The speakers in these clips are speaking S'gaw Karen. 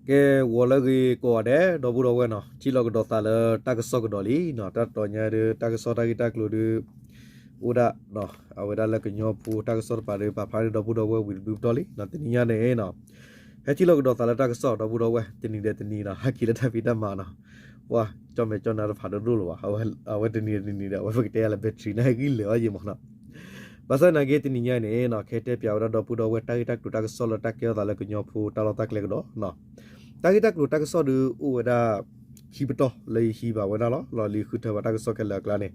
ကဲ ဂီၤလၢအဂ့ၤကိးဂၤဒဲး ဒီပုၢ်ဒီဝဲၢ်နီၤ, ထံၣ်လိာ်ကဒီးသးလၢတၢ်ကစီၣ်ကဒီးလံနီၤ, တၢ်တတီၤညါဒီး တၢ်ကစီၣ်တၢ်ဂ့ၢ်တၢ်ကျိၤဒီး အိၣ်ဒၣ်နီၤ, အဝဲဒၣ်လၢကညီဖိတၢ်ကစီၣ်တဖၣ်ဒီး ပာ်ဖျါဒီးဒီပုၢ်ဒီဝဲၢ်ဝံၤတဘျုးပတီၢ်လံနီၤ, တနံၤညါန့ၣ်နီၤ, ဟဲထံၣ်လိာ်ကဒီးသးလၢတၢ်ကစီၣ် ဒီပုၢ်ဒီဝဲၢ် တနံၤဒီးတနံၤနီၤ, ဟဲက့ၤလၢတၢ်ဖံးတၢ်မၤနီၤ, ပှၤကၠီၣ်မဲာ်ကၠီၣ်နါတဖၣ်ဒိၣ်ဒိၣ်လီၤဘၣ်, အဝဲတနံၤဒီးတနံၤဒီး အဝဲပကတဲယၤလၢ battery န့ၣ် ဟဲဂံၢ်လၢာ်အီၤယံၤမးနီၤ ဘၣ်ဆၣ်သနာ်က့ တနံၤညါအံၤန့ၣ်နီၤ, ကဟဲတဲပၠးဝဲဒၣ်ဒီပုၢ်ဒီဝဲၢ် တၢ်ဂ့ၢ်တၢ်ကျိၤတၢ်ကစီၣ်လၢတၢ်ကဲထီၣ်သးလၢကညီဖိတၢ်လီၢ်တၢ်ကျဲကဒီးနီၤ, တၢ်ဂ့ၢ်တၢ်ကျိၤတၢ်ကစီၣ်ဒီးအိၣ်ဝဲဒၣ် ခံပတီၢ်လၢယဟံးဘၣ်ဝဲဒၣ်လီၤ, လီၤလံဃုထၢဘၣ်တၢ်ကစီၣ်ခဲလၢာ်အကျါန့ၣ်,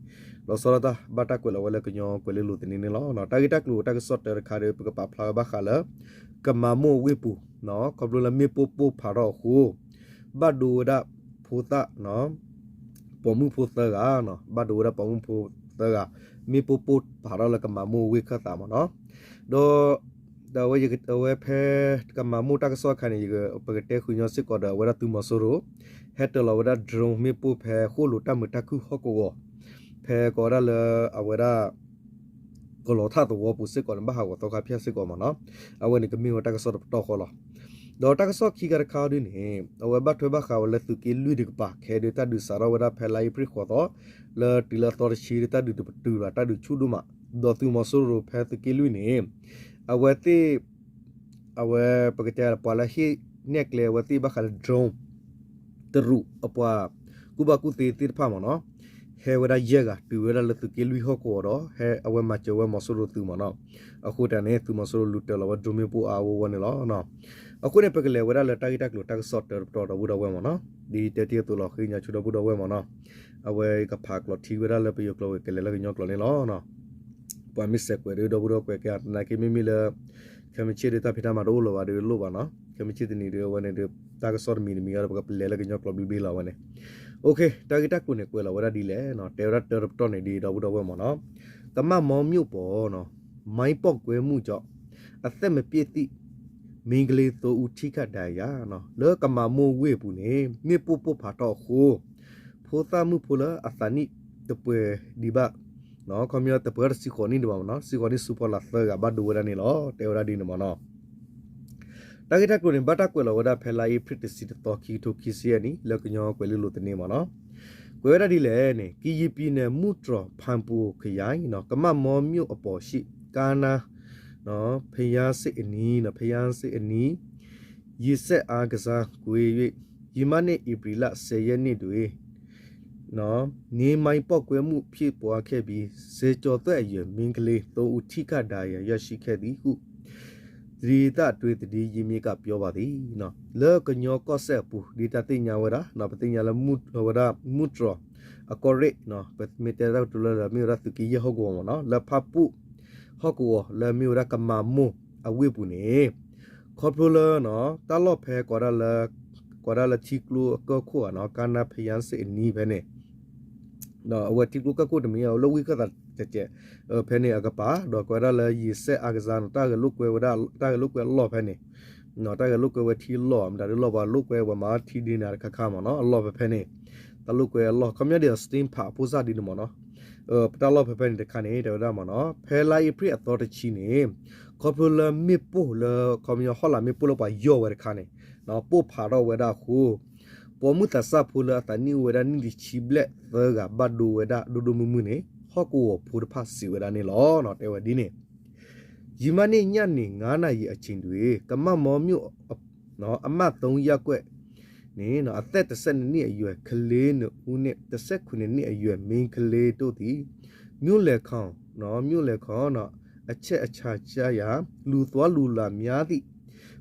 လီၤဆီဒၣ်တၢ်ဘၣ်တၢ်ကွဲးလီၤဝဲလၢကညီကွဲၤလ့လိၤသန့န့ၣ်လီၤ. တၢ်ဂ့ၢ်တၢ်ကျိၤတၢ်ကစီၣ်တၢတခါဒီး ပကပာ်ဖျါဝဲဘၣ်ဃးလၢ ကမၤမိၢ်ဝ့ၢ်ပူၤနီၤ, ခီဖျိလၢမ့ၣ်ပိၢ်ပိၢ်ဖးထီၣ်အဃိ ဘၣ်ဒိဝဲဒၣ်ဖိသၣ် ပိာ်မုၣ်ဖိသၢဂၤ, ဘၣ်ဒိဝဲဒၣ်ပိာ်မုၣ်ဖိသၢဂၤ, မ့ၣ်ပိၢ်ပိၢ်ဖးထီၣ်လၢကမၤမိၢ်ဝ့ၢ်ခၢၣ်သးမးနီၤ, ဒီး ဒီးအဝဲဖဲကမၤမိၢ်တၢ်ကစီၣ်အခါန့ၣ် ပကတဲဃုာ်ညီစ့ၢ်ကီးဒီး အဝဲဒၣ်သုးမီၤစိရိၤ ဟဲတၢၤလီၤဝဲဒၣ် drone မ့ၣ်ပိၢ်ဖဲဃိၣ်လိာ်တၢ်မုာ်တၢ်ခုၣ်ဟီၣ်ကဝီၤ, ဖဲကိးဝဲဒၣ်လၢအဝဲဒၣ် ကလီၤထၣ်သဝီပူၤစ့ၢ်ကီးန့ၣ် ဘၣ်ဟးဂီၤသီခါဖၠၣ်စ့ၢ်ကီးမးနီၤ, အဝဲန့ၣ်ကမ့ၢ်ဝဲတၢ်ကစီၣ်တပတီၢ်ဃီလီၤ. ဒီးတၢ်ကစီၣ်ခံခါတခါဒ်န့ၣ် အဝဲဘၣ်ထွဲဘၣ်ဃးဝဲလၢသုးက့လွံၢ်တကပၤ ခဲအံၤဒုး တၢ်ဒုးစးထီၣ်ဝဲဒၣ်ဖဲလါအ့ဖြ့ၣ်ဃိးသီ လၢတုၤလၢအသီတဆံဒုး တၢ်ဒုးတပတုာ်ဘၣ်, တၢ်ဒုးဆူၣ်ဒိၣ်မး, ဒီးသုးမီၤစိရိၤဖဲသုးက့လွံၢ်န့ၣ် အဝဲသ့ၣ် အဝဲပကတဲ ပှၤလၢဟ့ၣ်နဲၣ်ကျဲအဝဲသ့ၣ်ဘၣ်ဃးလၢ drone တရူးအပှၤကူၣ်ဘၣ်ကူၣ်သ့သ့ၣ်တဖၣ်မးနီၤ, ဟဲဝဲဒၣ်ယဲၢ်ဂၤ တုၤဝဲဒၣ်လၢသုးက့လွံၢ်ဟီၣ်ကဝီၤဒီး ဟဲအဝဲမၤစၢၤဝဲမီၤစိရိၤသုးမးနီၤ, အဃိတၢ်န့ၣ် သုးမီၤစိရိၤလူၤတၢၤလီၤဝဲ drone မ့ၣ်ပိၢ်အါအါဂီၢ်ဂီၢ်န့ၣ်လီၤ. အဃိန့ၣ် ပကလဲၤဝဲဒၣ်လၢတၢ်ဂ့ၢ်တၢ်ကျိၤတၢ်ကစီၣ်တၢတပတီၢ် ဒီပုၢ်ဒီဝဲၢ်မးနီၤ, ဒ်တဲတ့ၢ်အသိးလီၤ ဃ့ကညးဆိဒီပုၢ်ဒီဝဲၢ်မးနီၤ, အဝဲကဖးကျိးထံဝဲဒၣ်လၢပယိၤကျိာ်ဝဲၤကျဲၤလၢကညီကျိာ်န့ၣ်လီၤ. ပှၤမ့ၢ်စဲးကွဲးဒီး ဒီပုၢ်ဒီဝဲၢ်ကွဲးက့ၤ သနာ်က့မ့မ့ၢ်လၢ ခဲမုၢ်ဆ့ၣ်ဒီးတၢ်ဖံးတၢ်မၤတအိၣ်လၢၤဘၣ်ဒီးလိၣ်ဘၣ်နီၤ, ခဲမုၢ်ဆ့ၣ်တနံၤဒီးအဝဲန့ၣ်ဒီး တၢ်ကစီၣ်တမံၤတမံၤအံၤဒီး ပကပလဲၤလၢကညီကျိာ်ဘျ့ဘျ့လီၤဝဲန့ၣ်, တၢ်ဂ့ၢ်တၢ်ကျိၤန့ၣ် ကွဲးလီၤဝဲဒၣ်ဒ်လဲၣ်နီၤ, တဲဝဲဒၣ်တၢတပတီၢ်န့ၣ်ဒ် ဒီပုၢ်ဒီဝဲၢ်မးနီၤ, ကမၣ်မီၤမၠိၣ်ပီၤနီၤ, မိုင်းပေါက်ကွဲမှုကြောင့် အသက်မပြည့်သည့် မိန်းကလေးသုံးဦးထိခိုက်ဒဏ်ရာရ လၢကမၤမိၢ်ဝ့ၢ်အပူၤန့ၣ် မ့ၣ်ပိၢ်ပိၢ်ဖးထီၣ်အဃိ ဖိသၣ်မုၣ်ဖိလၢအသးနံၣ်တပှဲၤဒံးဘၣ် ခီပညီတပှဲၤတဆံဃိးနံၣ်ဒံးဘၣ်မးနီၤ, တဆံဃိးနံၣ်ဆူဖီလာ်သၢဂၤဘၣ်ဒိဝဲဒၣ်န့ၣ်လီၤ. တဲဝဲဒၣ်ဒ်န့ၣ်မးနီၤ. တၢ်ဂ့ၢ်တၢ်ကျိၤန့ၣ် ဘၣ်တၢ်ကွဲးလီၤဝဲဒၣ်ဖဲလါအ့ဖြ့ၣ်တဆံတသီ ခံကထိခံဆံယဲၢ်နံၣ် လၢကညီကွဲၤလ့လိၤသန့မးနီၤ. ကွဲးဝဲဒၣ်ဒ်လဲၣ်န့ၣ် ကရင်ပြည်နယ် မူတြော် ဖန်ပူခရိုင်နီၤ, ကမၣ်မီၤမြို့အပေါ်ရှိ ကါနါ ဘုရားရှစ်အနီးနီၤ, ဘုရားရှစ်အနီး ရေစက်အားကစားကွင်း ယမနေ့ ဧပြီလ ဆယ်ရက်နေ့တွင် နေမိုင်းပေါက်ကွဲမှုဖြစ်ပွားခဲ့ပြီး ဆယ်ကျော်သက်အရွယ်မိန်းကလေးသုံးဦးထိခိုက်ဒဏ်ရာရရှိခဲ့သည်ဟု ဒေသတွင်းသတင်းရင်းမြစ်ကပြောပါသည် လၢကညီကီၢ်စဲၣ်အပူၤ ဒ်တၢ်သ့ၣ်ညါဝဲဒၣ် ပသ့ၣ်ညါလၢ ဝဲဒၣ် မူတြော် အကီၢ်ရ့ၣ် ပမ့ၢ်တဲတၢ်ကတိၤလၢ မ့ၢ်ဝဲဒၣ်သုးက့ယဲၢ်ဟီၣ်ကဝီၤမးနီၤ, လၢဖၣ်ပူၣ် ဟီၣ်ကဝီၤလၢမ့ၢ်ဝဲဒၣ်ကမၤမိၢ်အဝ့ၢ်ပူၤန့ၣ် ခီဖျိလၢ တၢ်လီၢ်ဖဲ ကိးဒၣ်လၢထံကျိအကၢၢ်ခိၣ်ဧါနီၤ, ကါနါ ဘုရားရှစ်အနီးဖဲန့ၣ် အဝဲထံကျိကၢၢ်ခိၣ်တမံၤ အလၢဝ့ၢ်ခၢၣ်သးတကဲး ဖဲန့ၣ်အကပၤ ဒီးကွဲးဒၣ်လၢ ရေစက်အားကစားနီၤ, တၢ်ဂဲၤလိာ်ကွဲဝဲဒၣ် တၢ်ဂဲၤလိာ်ကွဲအလီၢ်ဖဲန့ၣ် တၢ်ဂဲၤလိာ်ကွဲဝဲထံအလီၢ် မတၤဒ်လီၢ် ပှၤလိာ်ကွဲ ပှၤမၤထံဒ်န့ၣ်တခါခါမးနီၤ, အလီၢ်ဖဲဖဲန့ၣ် တၢ်လိာ်ကွဲအလီၢ် ခီပညီဒ်သိး steam pipe ဖိစၣ်ဒ်န့ၣ်မးနီၤ, ပတၢ်လီၢ်ဖဲဖဲန့ၣ်တခါန့ၣ် တဲဝဲဒၣ်မးနီၤ, ဖဲလါအ့ဖြ့ၣ်အသီတဆံန့ၣ် ခီဖျိလၢမ့ၣ်ပိၢ်လၢ ခီပညီဟီၣ်လာ်မ့ၣ်ပိၢ်လၢပှၤယီၢ်ဝဲတခါန့ၣ် ပိၢ်ဖးထီၣ်ဝဲဒၣ်အဃိ ပိာ်မုၣ်သးစၢ်ဖိလၢအသးနံၣ်အိၣ်ဝဲဒၣ်နံၣ်တဆံဘျဲၣ်သၢဂၤ ဘၣ်ဒိဝဲဒၣ်ဒိၣ်ဒိၣ်မုၢ်မုၢ်န့ၣ် ဟီၣ်ကဝီၤဖိတဖၣ်စံးဝဲဒၣ်န့ၣ်လီၤ. တဲဝဲဒ်န့ၣ် ယမနေ့ညနေငါးနာရီအချိန်တွင် ကမၣ်မီၤမြို့ အမှတ်သုံးရပ်ကွက် န့ၣ် အသက်တစ်ဆယ့်နှစ်နှစ်အရွယ်ကလေးနှစ်ဦးနှင့် တစ်ဆယ့်ခုနှစ်နှစ်အရွယ်မိန်းကလေးတို့သည် မြို့လယ်ခေါင် မြို့လယ်ခေါင် အချက်အခြာကျရာ လူသွားလူလာများသည့်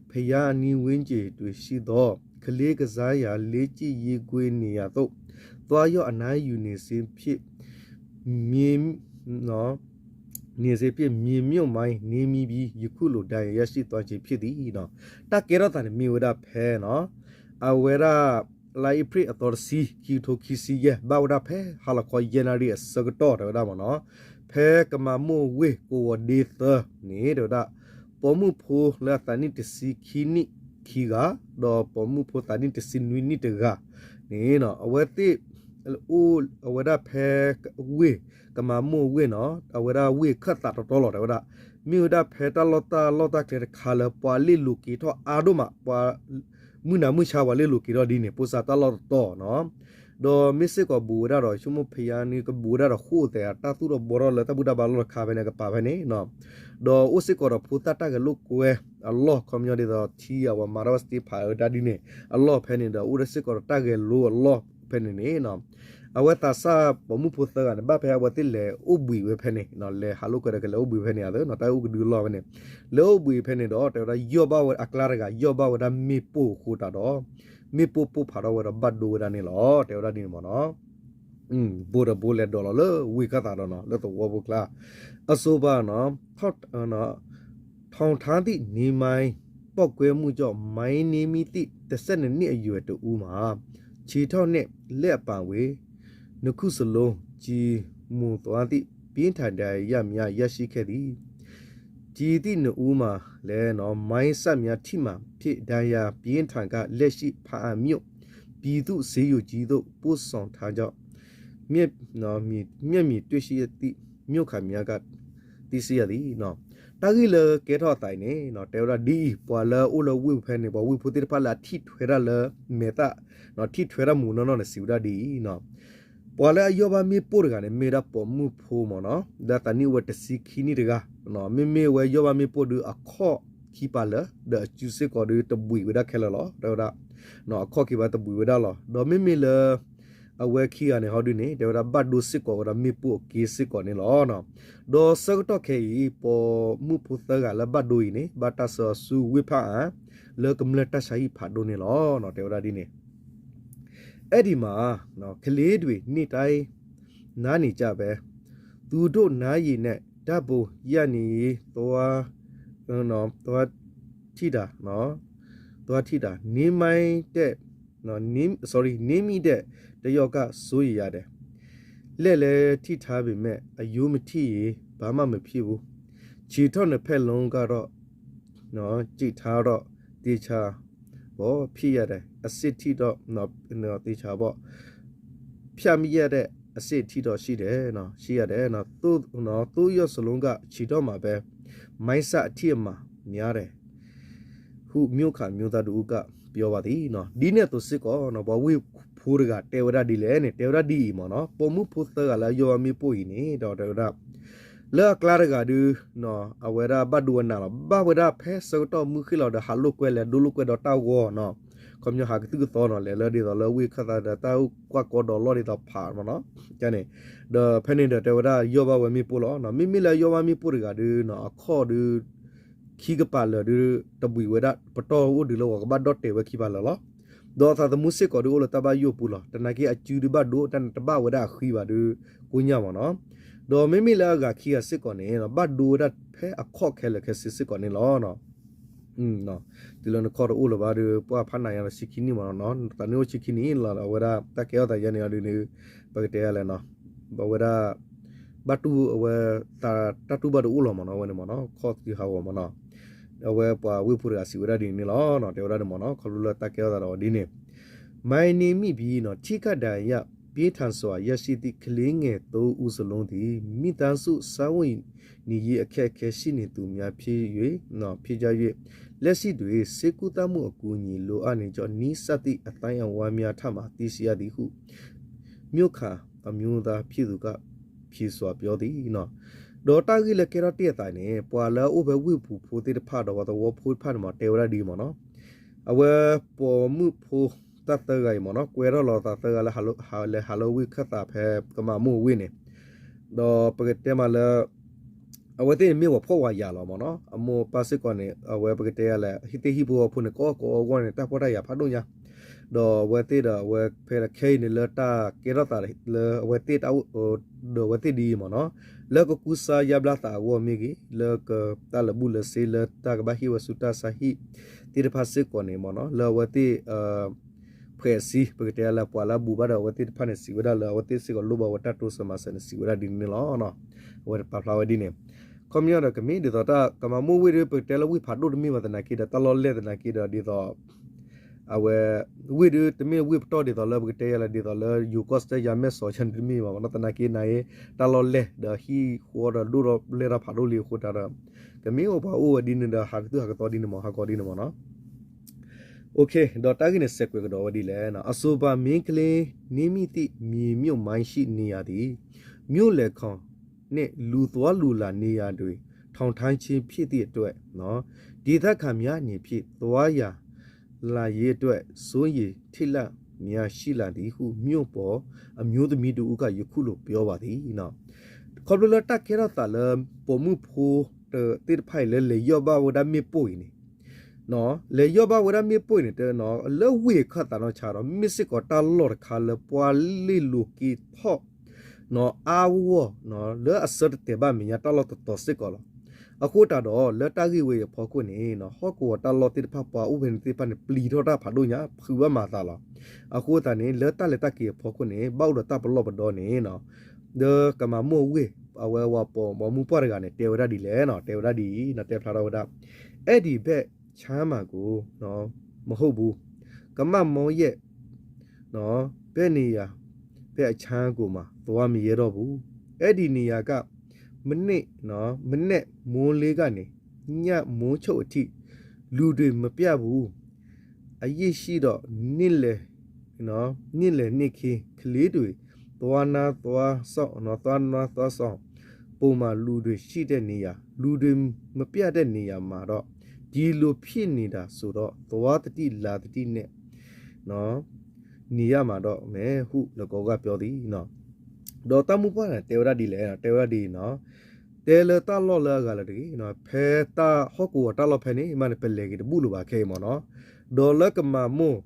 ဘုရားအနီးဝန်းကျင်တွင်ရှိသော ကလေးကစားရာ လေ့ကျင့်ရေးကွင်းနေရာသို့ သွားရောက်အနံ့ယူနေခြင်းဖြင့် မြေ နေစေဖြင့် မြေမြုပ်မိုင်းနင်းမိပြီး ယခုလို ဒဏ်ရာရရှိသွားခြင်းဖြစ်သည် တၢ်ကဲထီၣ်သးန့ၣ် မ့ၢ်ဝဲဒၣ်ဖဲ အဝဲဒၣ် လါအ့ဖြ့ၣ်အသီတဆံ ခံကထိခံဆံယဲၢ် ဘၣ်ဝဲဒၣ်ဖဲ ဟါလီၤခီယဲၢ်နၣ်ရံၣ်အဆၢကတီၢ် တဲဝဲဒၣ်မးနီၤ, ဖဲကမၤမိၢ်ဝ့ၢ်ကဝီၤဒ့သၢန့ၣ် တဲဝဲဒၣ် ပိာ်မုၣ်ဖိလၢအသးနံၣ်တဆံခံနံၣ်ခံဂၤ ဒီးပိာ်မုၣ်ဖိသးနံၣ်တဆံနွံနံၣ်တဂၤန့ၣ် အဝဲသ့ၣ် အိၣ်ဝဲဒၣ်ဖဲဝ့ၢ် ကမၤမိၢ်ဝ့ၢ်နီၤ, အဝဲဒၣ်ဝ့ၢ်ခၢၣ်သးတီတီလီၤ တဲဝဲဒၣ်, မ့ၢ်ဝဲဒၣ်ဖဲတၢ်လီၢ်တၢ်လီၢ်တၢ်ကျဲတခါလၢ ပှၤလ့ၣ်လိၤက့ၤထီၣ်အါဒိၣ်မး, ပှၤ မုၢ်နၤမုၢ်ဆါပှၤလ့လိာ်က့ၤထီၣ်ဒ်န့ၣ် ပိၢ်စၢ်တၢ်လီၢ်တတီၤနီၤ, ဒီးမ့ၢ်စ့ၢ်ကီးဘူးဝဲဒၣ်ဒီး ဆိကမိၣ်ဖဲယါန့ၣ် ကဘူးဝဲဒၣ်ဒီးဃိၣ်သဲး တၢ်သူၣ်ထီၣ်ဘှီထီၣ်လၢတၢ်ဘူၣ်တၢ်ဘါလီၢ်တခါဖဲန့ၣ် အကပၤဖဲန့ၣ်နီၤ, ဒီးအိၣ်စ့ၢ်ကီးဒီးဖိသၣ်တၢ်ဂဲၤလိာ်ကွဲအလီၢ် ခီပညီဒ်သိး ထံအဝဲမၤထီၣ်ဝဲ stage ဖးအၢတၢ်ဒ်န့ၣ် အလီၢ်ဖဲန့ၣ်ဒီး အိၣ်ဒီးစ့ၢ်ကီးဒီးတၢ်ဂဲၤလိာ်အလီၢ်ဖဲန့ၣ်န့ၣ်နီၤ, အဝဲသးစၢ်ပိာ်မုၣ်ဖိသၢဂၤန့ၣ် ဘၣ်ဖဲအဝဲသ့ၣ်လဲၤအိၣ်ဘှံးဝဲဖဲန့ၣ်နီၤ, လဲၤဟးလိာ်ကွဲဒီးကလဲၤအိၣ်ဘှံးဖဲန့ၣ်အသိးနီၤ, တၢ်အိၣ်ကဒုအလီၢ်ဖဲန့ၣ်, လဲၤအိၣ်ဘှံးဖဲန့ၣ်ဒီး တဲဝဲဒၣ်ယီၢ်ဘၣ်ဝဲအကျါတဂၤ ယီၢ်ဘၣ်ဝဲဒၣ်မ့ၣ်ပိၢ်အဃိတးဒီး မ့ၣ်ပိၢ်ပိၢ်ဖးထီၣ်ဝဲဒီးဘၣ်ဒိဝဲဒၣ်န့ၣ်လီၤ. တဲဝဲဒၣ်ဒ်န့ၣ်မ့ၢ်နီၤ, ဘိဒီးဘိလဲၤဒိးလီၤလၢဝ့ၢ်ခၢၣ်သးဒီးနီၤ လၢသဝီဖိကျါ, အစိဘၣ်နီၤ, ထောင်ထားသည့် နည်းမိုင်း ပေါက်ကွဲမှုကြောင့် မိုင်းနင်းမိသည့် တစ်ဆယ့်နှစ်နှစ်အရွယ် တစ်ဦးမှာ ခြေထောက်နဲ့ လက်အပါအဝင် နှစ်ခုစလုံး ကျည်မှန်သွားသည့် ပြင်းထန်ဒဏ်ရာများ ရရှိခဲ့သည်. ကျည်သည့်နှစ်ဦးမှာလည်း မိုင်းစများထိမှန် ဖြစ်ဒဏ်ရာပြင်းထန်ကာ လက်ရှိ ဖားအံမြို့ ပြည်သူ့ဆေးရုံကြီးသို့ ပို့ဆောင်ထားကြောင်း မျက်မြင်မျက်မြင်တွေ့ရှိသည့် မြို့ခံများက သိရှိရသည်. တၢ်ဂ့ၢ်လၢကဲထီၣ်အသးအံၤန့ၣ် တဲဝဲဒၣ်ဒ်အံၤ, ပှၤလၢအအိၣ်လၢဝ့ၢ်ပူၤဖဲန့ၣ် ပှၤဝ့ၢ်ဖိသ့ၣ်တဖၣ်လၢအထံၣ်ထွဲတၢ်လၢမဲာ်သၣ်, ထံၣ်ထွဲတၢ်မူးနီၢ်နီၢ်န့ၣ် စံးဝဲဒၣ်ဒ်အံၤ, ပှၤလၢအယီၢ်ဘၣ်မ့ၣ်ပိၢ်တဂၤန့ၣ် မ့ၢ်ဒၣ်ပိာ်မုၣ်ဖိမ့ၢ်နီၤ, ဒီးသးနံၣ်အိၣ်ဝဲတဆံခံနံၣ်တဂၤ, မ့မ့ၢ်ဝဲယီၢ်ဘၣ်မ့ၣ်ပိၢ်ဒီးအခီၣ်ခံပၤလၢာ်, ဒီးအစုစ့ၢ်ကီးဒီးတဘှံးဝဲဒၣ်ခဲလၢာ်လီၤ. တဲဝဲဒၣ် အခီၣ်ခံပၤတဘှံးဝဲဒၣ်လီၤ. ဒီးမ့မ့ၢ်လၢ အဝဲခံဂၤန့ၣ်ဟီဒုန့ၣ် တဲဝဲဒၣ်ဘၣ်ဒိစ့ၢ်ကီးဝဲဒီးမ့ၣ်ပိၢ်အက့စ့ၢ်ကီးန့ၣ်လီၤ. ဒီးဆၢကတီၢ်ခဲအံၤ ပိာ်မုၣ်ဖိသၢဂၤလၢဘၣ်ဒိအံၤန့ၣ် ဘၣ်တၢ်ဆှၢအီၤဆူဝ့ၢ်ဖၣ်အၣ် လၢကမျၢၢ်တၢ်ဆါဟံၣ်ဖးဒိၣ်န့ၣ်လီၤ. တဲဝဲဒၣ်ဒ်န့ၣ် အဲဒီမှာ ကလေးတွေ နေ့တိုင်း နားနေကြပဲ။ သူတို့နားရင်နဲ့ ဓာတ်ပုံရိုက်နေရင် သွား သွားထိတာ သွားထိတာ နင်းမိုင်းတဲ့ နင်း sorry နင်းမိတဲ့တယောက်က စိုးရိမ်ရတယ်။ လက်လည်းထိထားပေမဲ့ အရိုးမထိရင် ဘာမှမဖြစ်ဘူး။ ခြေထောက်နှစ်ဖက်လုံးကတော့ နော် ကြည့်ထားတော့ သေချာပေါ့ ဖြစ်ရတယ်။ အစစ်ထိတော့ နော် သေချာပေါ့ ဖြတ်မရတဲ့အစစ်ထိတော့ရှိတယ်နော် ရှိရတယ်နော် သို့နော် သို့ယောက်စလုံးက ခြေထောက်မှာပဲ မိုင်းစအထိအမှာများတယ် ဟုမြို့ခံမျိုးသားတစ်ဦးက ပြောပါသည်နော် ဒ်န့ၣ်အသိးစ့ၢ်ကီးနော် ပှၤဝ့ၢ်ဖိတဂၤတဲဝဲဒၣ်ဒ်လဲၣ်န့ၣ် တဲဝဲဒၣ်ဒ်အံၤမ့ၢ်နော် ပိာ်မုၣ်ဖိသၢဂၤလၢအယီၢ်ဘၣ်မ့ၣ်ပိၢ်အံၤန့ၣ် ဒီးတဲဝဲဒၣ် လၢအကျါတဂၤဒု အဝဲဒၣ်ဘၣ်ဒိဝဲနၤလီၤ ဘၣ်ဝဲဒၣ်ဖဲဆၢကတီၢ်မုၢ်ဃ့ၢ်လီၤဒီး ဟးလိာ်ကွဲလဲၤဒိလိာ်ကွဲဒီးတၢ်ဂီၤနီၤ ခီပညီဟၤကသုၣ်ကသီနီၤ လဲၤလၢဒ်သိးလၢဝ့ၢ်ခၢၣ်သးဒီး တၢ်ကွၢ်ကီဒီးလီၢ်ဒ်သိးဖးမ့ၢ်နီၤ န့ၣ် ဒီးဖဲန့ၣ်ဒီးတဲဝဲဒၣ်ယီၢ်ဘၣ်ဝဲမ့ၣ်ပိၢ်လီၤ မ့မ့ၢ်လၢယီၢ်ဘၣ်မ့ၣ်ပိၢ်တဂၤဒုနီၤ အခီၣ်ဒု ခံကပၤလၢာ်ဒု တဘှံးဝဲဒၣ် ပတီၢ်အိၣ်ဒုးလၢပှၤကဘၣ်ဒီၣ်တဲာ်ဝဲခံပၤလၢာ်လီၤ ဒီးအသးသမူစ့ၢ်ကီးဒုအိၣ်လၢတၢ်ဘၣ်ယိၣ်ပူၤလီၤ တနာ်က့အစုဒုဘၣ်ဒိ တၢ်န့ၣ်တဘၣ်ဝဲဒၣ်အဃံဘၣ်ဒု ကိညၢ်မ့ၢ်နီၤ ဒီးမ့မ့ၢ်လၢအဂၤခံဂၤစ့ၢ်ကီးန့ၣ် ဘၣ်ဒိဝဲဒၣ်ဖဲအခီၣ်ခဲလၢာ်ခဲဆ့စ့ၢ်ကီးန့ၣ်လီၤ တုၤလၢနခီၣ်တအိၣ်လၢၤဘၣ်ဒီး ပှၤဖးနၤယါဒီးဆံခံနံၣ်မ့ၢ်နီၤ သးနံၣ်အိၣ်ဆံခံနံၣ်လီၤ အဝဲဒၣ်တၢ်ကဲထီၣ်သးယါန့ၣ်အီၤဒုန့ၣ် ပကတဲလဲၣ်နီၤ အဝဲဒၣ် ဘၣ်တူၢ်အဝဲ တၢ်တူၢ်ဘၣ်တအိၣ်လီၤမ့ၢ်နီၤ အဝဲန့ၣ်မ့ၢ်နီၤ ခီၣ်သံဟးဂီၤမ့ၢ်နီၤ အဝဲပှၤဝ့ၢ်ဖိတဂၤစံးဝဲဒၣ်ဒ်န့ၣ်လီၤ တဲဝဲဒၣ်န့ၣ်မ့ၢ်နီၤ ခီဖျိလၢတၢ်ကဲထီၣ်သးဒီးအီၤဒ်န့ၣ် မိုင်းနင်းမိပြီး ထိခိုက်ဒဏ်ရာရ ပြင်းထန်စွာ ရရှိသည့် ကလေးငယ် သုံး ဦးစလုံးသည် မိသားစု စားဝတ်နေရေး အခက်အခဲ ရှိနေသူများ ဖြစ်၍ ဖြစ်ကြ၍ လက်ရှိတွင် ဆေးကုသမှု အကူအညီ လိုအပ်နေကြောင်း နီးစပ်သည့် အသိုင်းအဝိုင်းများထံမှ သိရှိရသည်ဟု မြို့ခံအမျိုးသားဖြစ်သူက ဖြေစွာပြောသည် ဒီးတၢ်ဂ့ၢ်လၢကဲထီၣ်တ့ၢ်အသးန့ၣ် ပှၤလၢအအိၣ်ဖဲဝ့ၢ်ပူၤဖိသ့ၣ်တဖၣ်ဒီးပှၤသဝီဖိတဖၣ်န့ၣ်မ့ၢ် တဲဝဲဒၣ်ဒ်အံၤမ့ၢ်နီၤ အဝဲပိာ်မုၣ်ဖိတၢ်သၢဂၤအံၤမ့ၢ်နီၤ ကွဲထီၣ်လီၤသးသၢဂၤလၢ လဲၤဟးလၢဝ့ၢ်ခၢၣ်သးဖဲကမၤမိၢ်ဝ့ၢ်န့ၣ် ဒီးပကတဲမးလၢ အဝဲသ့ၣ်န့ၣ်မ့ၢ်ပှၤဖှီၣ်ဝဲယာ်လီၤမ့ၢ်နီၤ အမိၢ်အပၢ်စ့ၢ်ကီးန့ၣ် အဝဲပကတဲယၤလဲၣ် ဟံၣ်သ့ၣ်ဟံၣ်ဖိအဖိန့ၣ် ကိးကိးအဂီၢ်န့ၣ် တၢ်ဖှီၣ်တၢ်ယာ်ဖးဒိၣ်ညါ ဒီးအဝဲသ့ၣ်ဒီးအဝဲဖဲလၢခဲအံၤန့ၣ် လၢတၢ်ကဲထီၣ်သးလၢအဝဲသ့ၣ်တၢ်အိၣ်ဒီးအဝဲသ့ၣ်ဒ်အံၤမ့ၢ်နီၤ လၢကကူစါယါဘျါသးအဂီၢ်မ့ၢ်ဂ့ၤ လၢကတၢ်လၢာ်ဘူၣ်လၢာ်စ့လၢတၢ်ကဘၣ်ဟ့ၣ်ဝဲဆူတၢ်ဆါဟံၣ်သ့ၣ်တဖၣ်စ့ၢ်ကီးန့ၣ်မ့ၢ်နီၤ လၢအဝဲသ့ၣ် ဖှဲးစံ ပကတဲလၢပှၤလၢအဘူးဘၣ်ဒီးအဝဲသ့ၣ်တဖၣ်န့ၣ် စံးဝဲဒၣ်လၢအဝဲသ့ၣ်စ့ၢ်ကီးလိၣ်ဘၣ်ဝဲတၢ်တိစၢၤမၤစၢၤန့ၣ် စံးဝဲဒၣ်ဒ်န့ၣ်လီၤ. အဝဲပာ်ဖျါဝဲဒ်န့ၣ် ခီပညီဒီးကမ့ၢ်ဒ်သိးတၢ်ကမၤမိၢ်ဝ့ၢ်ဒီး ပကတဲလၢဝ့ၢ်ဖးဒိၣ်တမ့ၢ်ဘၣ်သနာ်က့ဒီး တၢ်လီၢ်လဲၢ်သနာ်က့ဒီးဒ်သိး အဝဲ ဝ့ၢ်ဒုတမ့ၢ်ဝ့ၢ်ပတီၢ်ဒ်သိးလၢပကတဲယၤလၢဒ်သိးလၢ ယိၤကီၢ်စဲၣ်ယၤမဲၢ်စီၤယၤန့ၣ်တမ့ၢ်ဘၣ်မ့ၢ်နီၤ သနာ်က့န့ၣ် တၢ်လီၢ်လဲၢ်ဒီးဟံၣ်ဃီဒီးဒိၣ်ထီၣ်လဲၢ်ထီၣ်ဖးဒိၣ်လံအဃိတၢ်ဒီး ကမ့ၢ်အိၣ်ပှၤအိၣ်ဝဲဒ်န့ၣ်ဒီး ဟးကသုၣ်ဟးကသီဒ်န့ၣ်မ့ၢ် ဟးကီဒ်န့ၣ်မ့ၢ်နီၤ ဒီးတၢ်ဂ့ၢ်န့ၣ်စဲးကွဲးကဒီးဝဲဒ်လဲၣ်, အဆိုပါ မင်းကလေး निर्मित သည့် မြေမြှုပ်မိုင်းရှိနေရာသည် မြို့လယ်ခေါင်နှင့်လူသွားလူလာနေရာတွင် ထောင်ထမ်းခြင်းဖြစ်သည့်အတွက် ဒေသခံများအနေဖြင့် သွားလာရေးအတွက် စိုးရိမ်ထိတ်လန့်များရှိလာသည်ဟု မြို့ပေါ်အမျိုးသမီးတစ်ဦးက ယခုလိုပြောပါသည် ခီဖျိလၢတၢ်ကဲထီၣ်သးလၢ ပိာ်မုၣ်ဖိသ့ၣ်တဖၣ်အံၤလၢလဲၤယီၢ်ဘၣ်ဝဲဒၣ်မ့ၣ်ပိၢ်အံၤန့ၣ်, လဲၤယီၢ်ဘၣ်ဝဲဒၣ်မ့ၣ်ပိၢ်အံၤန့ၣ် လၢဝ့ၢ်အခၢၣ်သးနီၢ်ဆါဒီး မ့ၢ်စ့ၢ်ကီးတၢ်လီၢ်တခါလၢပှၤလ့ၢ်လိၤက့ၤထီၣ် အါဂီၢ် လၢအဆၢတတဲာ်ဘၣ်မဲာ်ညါတၢ်လီၢ်တတီၤစ့ၢ်ကီးလီၤ. အဃိသတးဒီး လၢတၢ်ဂ့ၢ်ဝဲအံၤအဖီခိၣ်န့ၣ် ဟီၣ်ကဝီၤတၢ်လီၢ်သ့ၣ်တဖၣ် ပှၤအိၣ်ဖဲန့ၣ်သ့ၣ်တဖၣ်န့ၣ် ပျံၤထီၣ်တၢ်ဖးဒိၣ်ညါ ဖုးဘၣ်မၤအသးလီၤ. အဃိသတးန့ၣ် လၢတၢ်လဲၤတၢ်က့ၤအဖီခိၣ်န့ၣ် ဘၣ်အိၣ်ဒီးတၢ်ပလီၢ်ပဒီန့ၣ် ဒီးကမၤမိၢ်ဝ့ၢ် အဝဲဝၤပိာ်မုၣ်ပှၢ်တဂၤန့ၣ် တဲဝဲဒၣ်ဒ်လဲၣ်, တဲဝဲဒၣ်ဒ်အံၤ တဲဖျါထီၣ်ဝဲဒၣ်, အဲဒီဘက်ခြမ်းမှာကို မဟုတ်ဘူး, ကမမောရဲ့ ဘယ်နေရာ ဘယ်အခြမ်းကိုမှ သွားမရဲတော့ဘူး, အဲဒီနေရာက မနက် မနက်မိုးလင်းကနေ ညမိုးချုပ်အထိ လူတွေမပြတ်ဘူး, အရေးရှိတော့ နေ့လယ် နေ့လယ်နေ့ခင်း ကလေးတွေ သွားနားသွားဆောင် သွားနားသွားဆောင် ပုံမှန်လူတွေရှိတဲ့နေရာ လူတွေမပြတ်တဲ့နေရာမှာတော့ ဒီလိုဖြစ်နေတာဆိုတော့ သွားသတိလာသတိနဲ့ နေရမှာတော့မယ်ဟု လကောကပြောသည် ဒီးတၢ်မုၣ်ပှၢ်န့ၣ် တဲဝဲဒၣ်ဒ်လဲၣ်, တဲဝဲဒၣ်ဒ်အံၤနီၤ, တဲလၢတၢ်လီၢ်လၢအဂၤလၢတဂ့ၤ, ဖဲတၢ်ဟီၣ်ကဝီၤတၢ်လီၢ်ဖဲန့ၣ်မးန့ၣ် ပလဲၤက့ၤတဘူၣ်လၢၤဘၣ်ခဲအံၤမ့ၢ်နီၤ, ဒီးလၢကမၤမိၢ်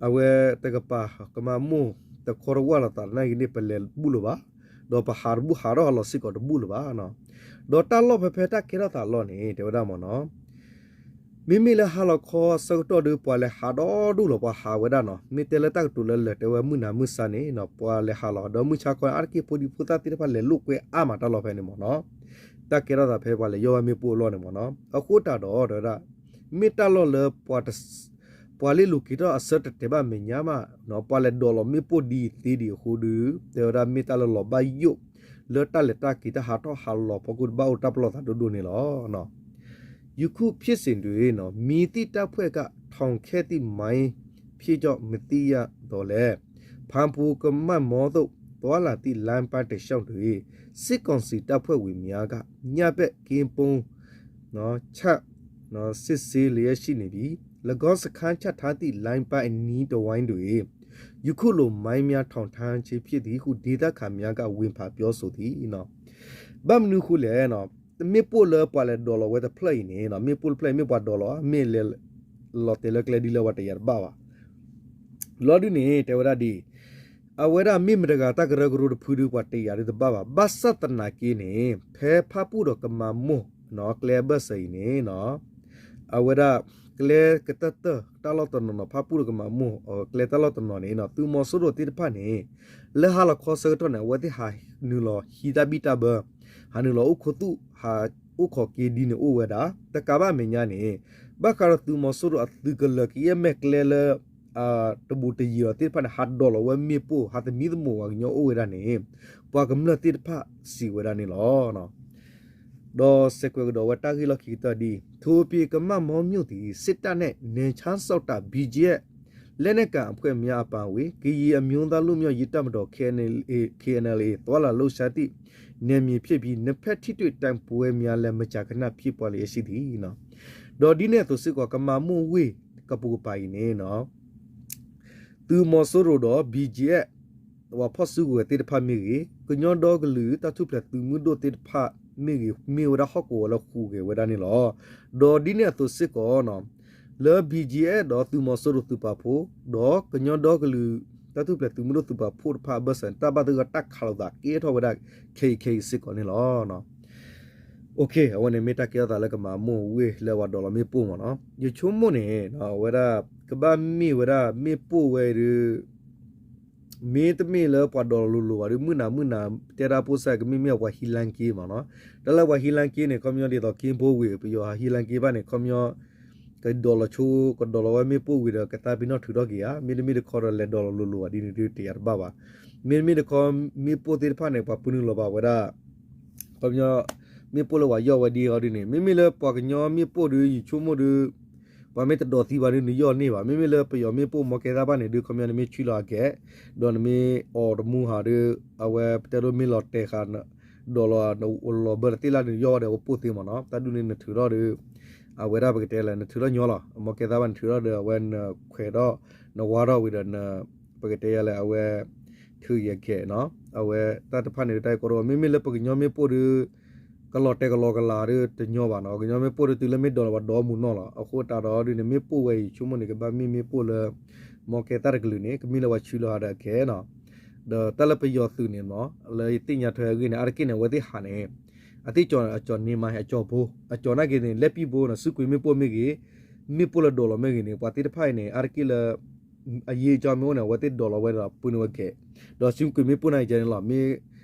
အဝဲတကပၤ ကမၤမိၢ်တခီတဝၢ်လီၤသးနာ်က့ၤန့ၣ် ပလဲၤဘူၣ်လၢၤဘၣ်, ဒီးပဟးတဘူၣ်ဟးထီၣ်ဟးလီၤစ့ၢ်ကီးတဘူၣ်လၢၤဘၣ်နီၤ, ဒီးတၢ်လီၢ်ဖဲဖဲတၢ်ကဲထီၣ်သးလီၢ်န့ၣ် တဲဝဲဒၣ်မ့ၢ်နီၤ မ့မ့ၢ်လၢဟါလီၤခီဆၢကတီၢ်ဒီး ပှၤလဲၤဟးဒီဒူၣ်လီၤ ပှၤဟးဝဲဒၣ်နီၤ, မ့ၢ်တဲလၢတၢ်ကတိၤလၢလၢာ်တဲဝဲမုၢ်နၤမုၢ်ဆါန့ၣ်နီၤ ပှၤလဲၤဟးလီၤ ဒီးမုၢ်ဆါခီန့ၣ် အါတက့ၢ်ဖိဒံဖိသၣ်သ့ၣ်တဖၣ်လဲၤလိာ်ကွဲအါမးတၢ်လီၢ်ဖဲန့ၣ်မ့ၢ်နီၤ, တၢ်ကဲထီၣ်သးဖဲပှၤလဲၤယီၢ်ဘၣ်မ့ၣ်ပိၢ်အလီၢ်န့ၣ်မ့ၢ်နီၤ, အဃိသတးဒီး တဲဝဲဒၣ် မ့ၢ်တၢ်လီၢ်လၢ ပှၤလ့ၢ်လိၤက့ၤထီၣ်အဆၢတတဲာ်ဘၣ်မဲာ်ညါမး, ပှၤလဲၤဒိးလီၤမ့ၣ်ပိၢ်ဒ်အံၤသ့ဒ်အဃိဒီး တဲဝဲဒၣ်မ့ၢ်တၢ်လၢလီၤဘၣ်ယိၣ် လၢတၢ်လဲၤတၢ်က့ၤတၢ်ဟးထီၣ်ဟးလီၤဖီခိၣ်တဘၣ်အိၣ်တၢ်ပလီၢ်သးဒိၣ်ဒိၣ်န့ၣ်လီၤ. ယခုဖြစ်စဉ်တွင် မည်သည့်တပ်ဖွဲ့က ထောင်ခဲ့သည့်မိုင်းဖြစ်ကြောင်း မသိရသော်လည်း ဖာပွန်ကမတ်မောသို့ သွားလာသည့် လမ်းပိုင်းတစ်လျှောက်တွင် စစ်ကောင်စီတပ်ဖွဲ့ဝင်များက ညဘက်ကင်းပုန်း ချ စစ်ဆေးလျက်ရှိနေပြီး ၎င်းစခန်းချထားသည့် လိုင်းပိုင်းအနီးတစ်ဝိုင်းတွင် ယခုလိုမိုင်းများထောင်ထားခြင်းဖြစ်သည်ဟု ဒေသခံများက ဝန်ခံပြောဆိုသည်. ဘၣ်မနုၤအဃိလဲၣ်, မ့ၣ်ပိၢ်လၢပှၤလဲၤဒိးလီၤဝဲတဖျၢၣ်အံၤန့ၣ် မ့ၣ်ပိၢ်တဖျၢၣ်အံၤ မ့ၢ်ပှၤဒိးလီၤ မ့ၢ်လဲၤလီၤတဲာ်လၢကျဲဒ်လဲၣ် ပှၤတယာ်တဘၣ်ဘၣ်. လီၤဒုးန့ၣ် တဲဝဲဒၣ်ဒ်အံၤ, အဝဲဒၣ်မ့ၢ်မတၤတဂၤတၢ်ကရၢကရိတဖုဒီး ပှၤတယာ်ဒုးတဘၣ်ဘၣ်. ဘၣ်ဆၣ်သနာ်က့န့ၣ် ဖဲဖၣ်ပူၣ်ဒီးကမၤမိၢ် ကျဲအဘၢၣ်စၢၤအံၤန့ၣ် အဝဲဒၣ် ကျဲကတၢၢ်တၢၢ်တၢ်လီၢ်တနီၤနီၤ ဖၣ်ပူၣ်ဒီးကမၤမိၢ် ကျဲတၢ်လီၢ်တနီၤန့ၣ် သုးမီၤစိရိၤသ့ၣ်တဖၣ်န့ၣ် လၢဟါလီၤခီဆၢကတီၢ်န့ၣ် အဝဲသ့ၣ်ဟးနုာ်လီၤဟံးတၢ်ဘံၣ်တၢ်ဘၢ ဟးနုာ်လီၤအိၣ်ခိးသူၣ် ဟးအိၣ်ခိးက့ၤဒ်န့ၣ်အိၣ်ဝဲဒၣ် တကးဘၣ်အမဲာ်ညါန့ၣ် ဘၣ်ဃးဒီးသုးမီၤစိရိၤအသုးကလၢၤကယဲၢ်မဲာ်ကျဲလၢ တဘူးတယံၤအီၤသ့ၣ်တဖၣ်န့ၣ် ဟးဒိးလီၤဝဲမ့ၣ်ပိၢ် ဟးသမံသမိးပှၤကညီအိၣ်ဝဲဒၣ်န့ၣ် ပှၤကမျၢၢ်သ့ၣ်တဖၣ်စံးဝဲဒၣ်န့ၣ်လီၤ. ဒီးစဲးကွဲးကဒီးဝဲတၢ်ဂ့ၢ်လီၢ်ခံကတၢၢ်ဒ်အံၤ, ထို့အပြင် ကမတ်မော်မြို့သည် စစ်တပ်နဲ့ နယ်ခြားစောင့်တပ် ဘီၣ်ကၠံၣ်အဲၣ် လက်နက်ကိုင်အဖွဲ့များအပါအဝင် ကရင်အမျိုးသားလွတ်မြောက်ရေးတပ်မတော် KNLA သွားလာလှုပ်ရှားသည့် နယ်မြေဖြစ်ပြီး နှစ်ဖက်ထိတွေ့တိုက်ပွဲများလည်း မကြာခဏဖြစ်ပွားလျက်ရှိသည်. ဒီးဒ်န့ၣ်အသိးစ့ၢ်ကီး ကမၤမိၢ်ဝ့ၢ်ကပိာ်ကပၤအံၤန့ၣ် သုးမီၤစိရိၤဒီး ဘီၣ်ကၠံၣ်အဲၣ် ပှၤဖီၣ်စုကဝဲၤသ့ၣ်တဖၣ်မ့ၢ်ဂ့ၤ, ကညီဒီကလုာ်တၢ်ထူၣ်ဖျဲးသုးမုၢ်ဒိၣ်သ့ၣ်တဖၣ်မ့ၢ်ဂ့ၤ မ့ၢ်ဝဲဒၣ်ဟီၣ်ကဝီၤလၢဃုာ်ဂဲၤဝဲဒၣ်န့ၣ်လီၤ. ဒီးဒ်န့ၣ်အသိးစ့ၢ်ကီး လၢ ဘီၣ်ကၠံၣ်အဲၣ် ဒီးသုးမီၤစိရိၤသုးပာ်ဖှိၣ် ဒီးကညီဒီကလုာ် တၢ်ထူၣ်ဖျဲးသုးမုၢ်ဒိၣ်သုးပာ်ဖှိၣ်တဖၣ်အဘၢၣ်စၢၤန့ၣ် တၢ်ဘၣ်သဂၢၢ်တၢ်ခးလိာ်သးကဲထီၣ်ဝဲဒၣ်ခဲအံၤခဲအံၤစ့ၢ်ကီးန့ၣ်လီၤ. အဝဲန့ၣ်မ့ၢ်တၢ်ကဲထီၣ်သးလၢကမၤမိၢ်ဝ့ၢ်လၢပှၤဒိးလီၤမ့ၣ်ပိၢ်မ့ၢ်နီၤ. ယဆိကမိၣ်န့ၣ် အဝဲဒၣ် ကဘၣ်မ့ၢ်ဝဲဒၣ်မ့ၣ်ပိၢ်ဝဲအံၤဒီး မ့တမ့ၢ်လၢပှၤဒိးလီၤလိၤလိၤဘၣ်ဒီး မုၢ်နၤမုၢ်နၤ တဲဒၣ်ပိၢ်စၢ်ကမ့ၢ်မ့ၢ်ပှၤဟံးလၢက့မ့ၢ်နီၤ. တၢ်လၢပှၤဟံးလၢက့န့ၣ် ခီပညီဒ်သိးက့ဖိဝံၤ ပယီၤဟံးလၢက့ဘၣ်န့ၣ် ခီပညီ ကဒိးလီၤဆိ ကဒိးလီၤဝဲမ့ၣ်ပိၢ်ဝံၤဒီး ကသါပ့ၤနီၣ်ထုးထီၣ်က့ၤဧါ မ့တမ့ၢ်တခီဒီးလဲၤဒိးလီၤလိၤလိၤဘၣ်ဒ်န့ၣ်ဒုးတယာ်တဘၣ်ဘၣ်. မ့တမ့ၢ်တခီ မ့ၣ်ပိၢ်သ့ၣ်တဖၣ်န့ၣ် ပှၤပနုာ်လီၤဘၣ်ဝဲဒၣ် ခီပညီ မ့ၣ်ပိၢ်လၢပှၤယီၢ်ဝဲဒ်အံၤဒ်န့ၣ် မ့မ့ၢ်လၢပှၤကညီမ့ၣ်ပိၢ်ဒီး ယဆိကမိၣ်ဒီး ပှၤမ့ၢ်တဒိးသံဘၣ်ဒီး နယီၢ်န့ၢ်ဘၣ်. မ့မ့ၢ်လၢပယီၤမ့ၣ်ပိၢ်မီၢ်ကဲသၣ်ဘၣ်န့ၣ်ဒုး ခီပညီနမ့ၢ်ဆွံလီၤအကဲး, ဒီးနမ့ၢ်အီၣ်တမူဟးဒီး အဝဲပတဲဒိမ့ၢ်လီၤတဲာ်ဃာ် ဒိးလီၤလီၤဘၢတသ့လၢ်ဒီး နယီၢ်ဝဲဒီးအဝဲပိၢ်သ့မ့ၢ်နီၤ. တၢ်ဒုးန့ၣ်နထုးထီၣ်ဒီး အဝဲဒၣ်ပကတဲလဲၣ် နထုးထီၣ်ညီလီၤ. မီၢ်ကဲသၣ်ဘၣ်နထုးထီၣ်ဒီး အဝဲနခွဲးထီၣ် နဝါထီၣ်ဝံၤဒီး ပကတဲယၤလဲၣ် အဝဲ ထုးယဲကဲးနီၤ. အဝဲတၢ်တဖၣ်န့ၣ် တၢ်အံၤကီးဒီး မ့မ့ၢ်လၢပကညီမ့ၣ်ပိၢ်ဒီး ကလီၤတဲာ်ကလီၤကလာ်ဒီးတညီဘၣ်နီၤ. ကညီမ့ၣ်ပိၢ်ဒီး တုၤလၢမ့ၢ်ဒိးလီၤပှၤဒီမုၢ်နီၢ်လီၤ. အဃိသတးဒီးဒ်န့ၣ် မ့ၣ်ပိၢ်ဝဲအံၤ ဆိကမိၣ်န့ၣ် ကဘၣ်မ့ၢ်မ့ၣ်ပိၢ်လၢ မီၢ်ကဲသၣ်တကလုာ်န့ၣ် ကမ့ၢ်လၢပှၤဆွံလီၤဟးဒီးအကဲးနီၤ. ဒီးတၢ်လၢပယီၤသုးန့ၣ်နီၤ လၢယသ့ၣ်ညါထွဲအဂ့ၢ်န့ၣ် အါတက့ၢ်န့ၣ် အဝဲသ့ၣ်ဟးန့ၣ် အသ့ၣ်ကၠီၤ အကၠီၤန့ၢ်မး အကၠီၤဘိ အကၠီၤနာ်က့န့ၣ် လဲၤပံဘိနီၤ စုကွံာ်မ့ၣ်ပိၢ်မ့ၢ်ဂ့ၤ မ့ၣ်ပိၢ်လၢဒိးလီၤမ့ၢ်ဂ့ၤန့ၣ် ပှၤသ့ၣ်တဖၣ်အံၤန့ၣ် အါတက့ၢ်လၢ အယ့ၢ်ကၠီမ့ၢ်အိၣ်န့ၣ် အဝဲသ့ၣ်ဒိးလီၤဝဲဒီးပှ့ၤန့ၢ်ဝဲကဲး, ဒီးစုကွံာ်မ့ၣ်ပိၢ်နာ်က့န့ၣ်လီၤ. မ့ၢ်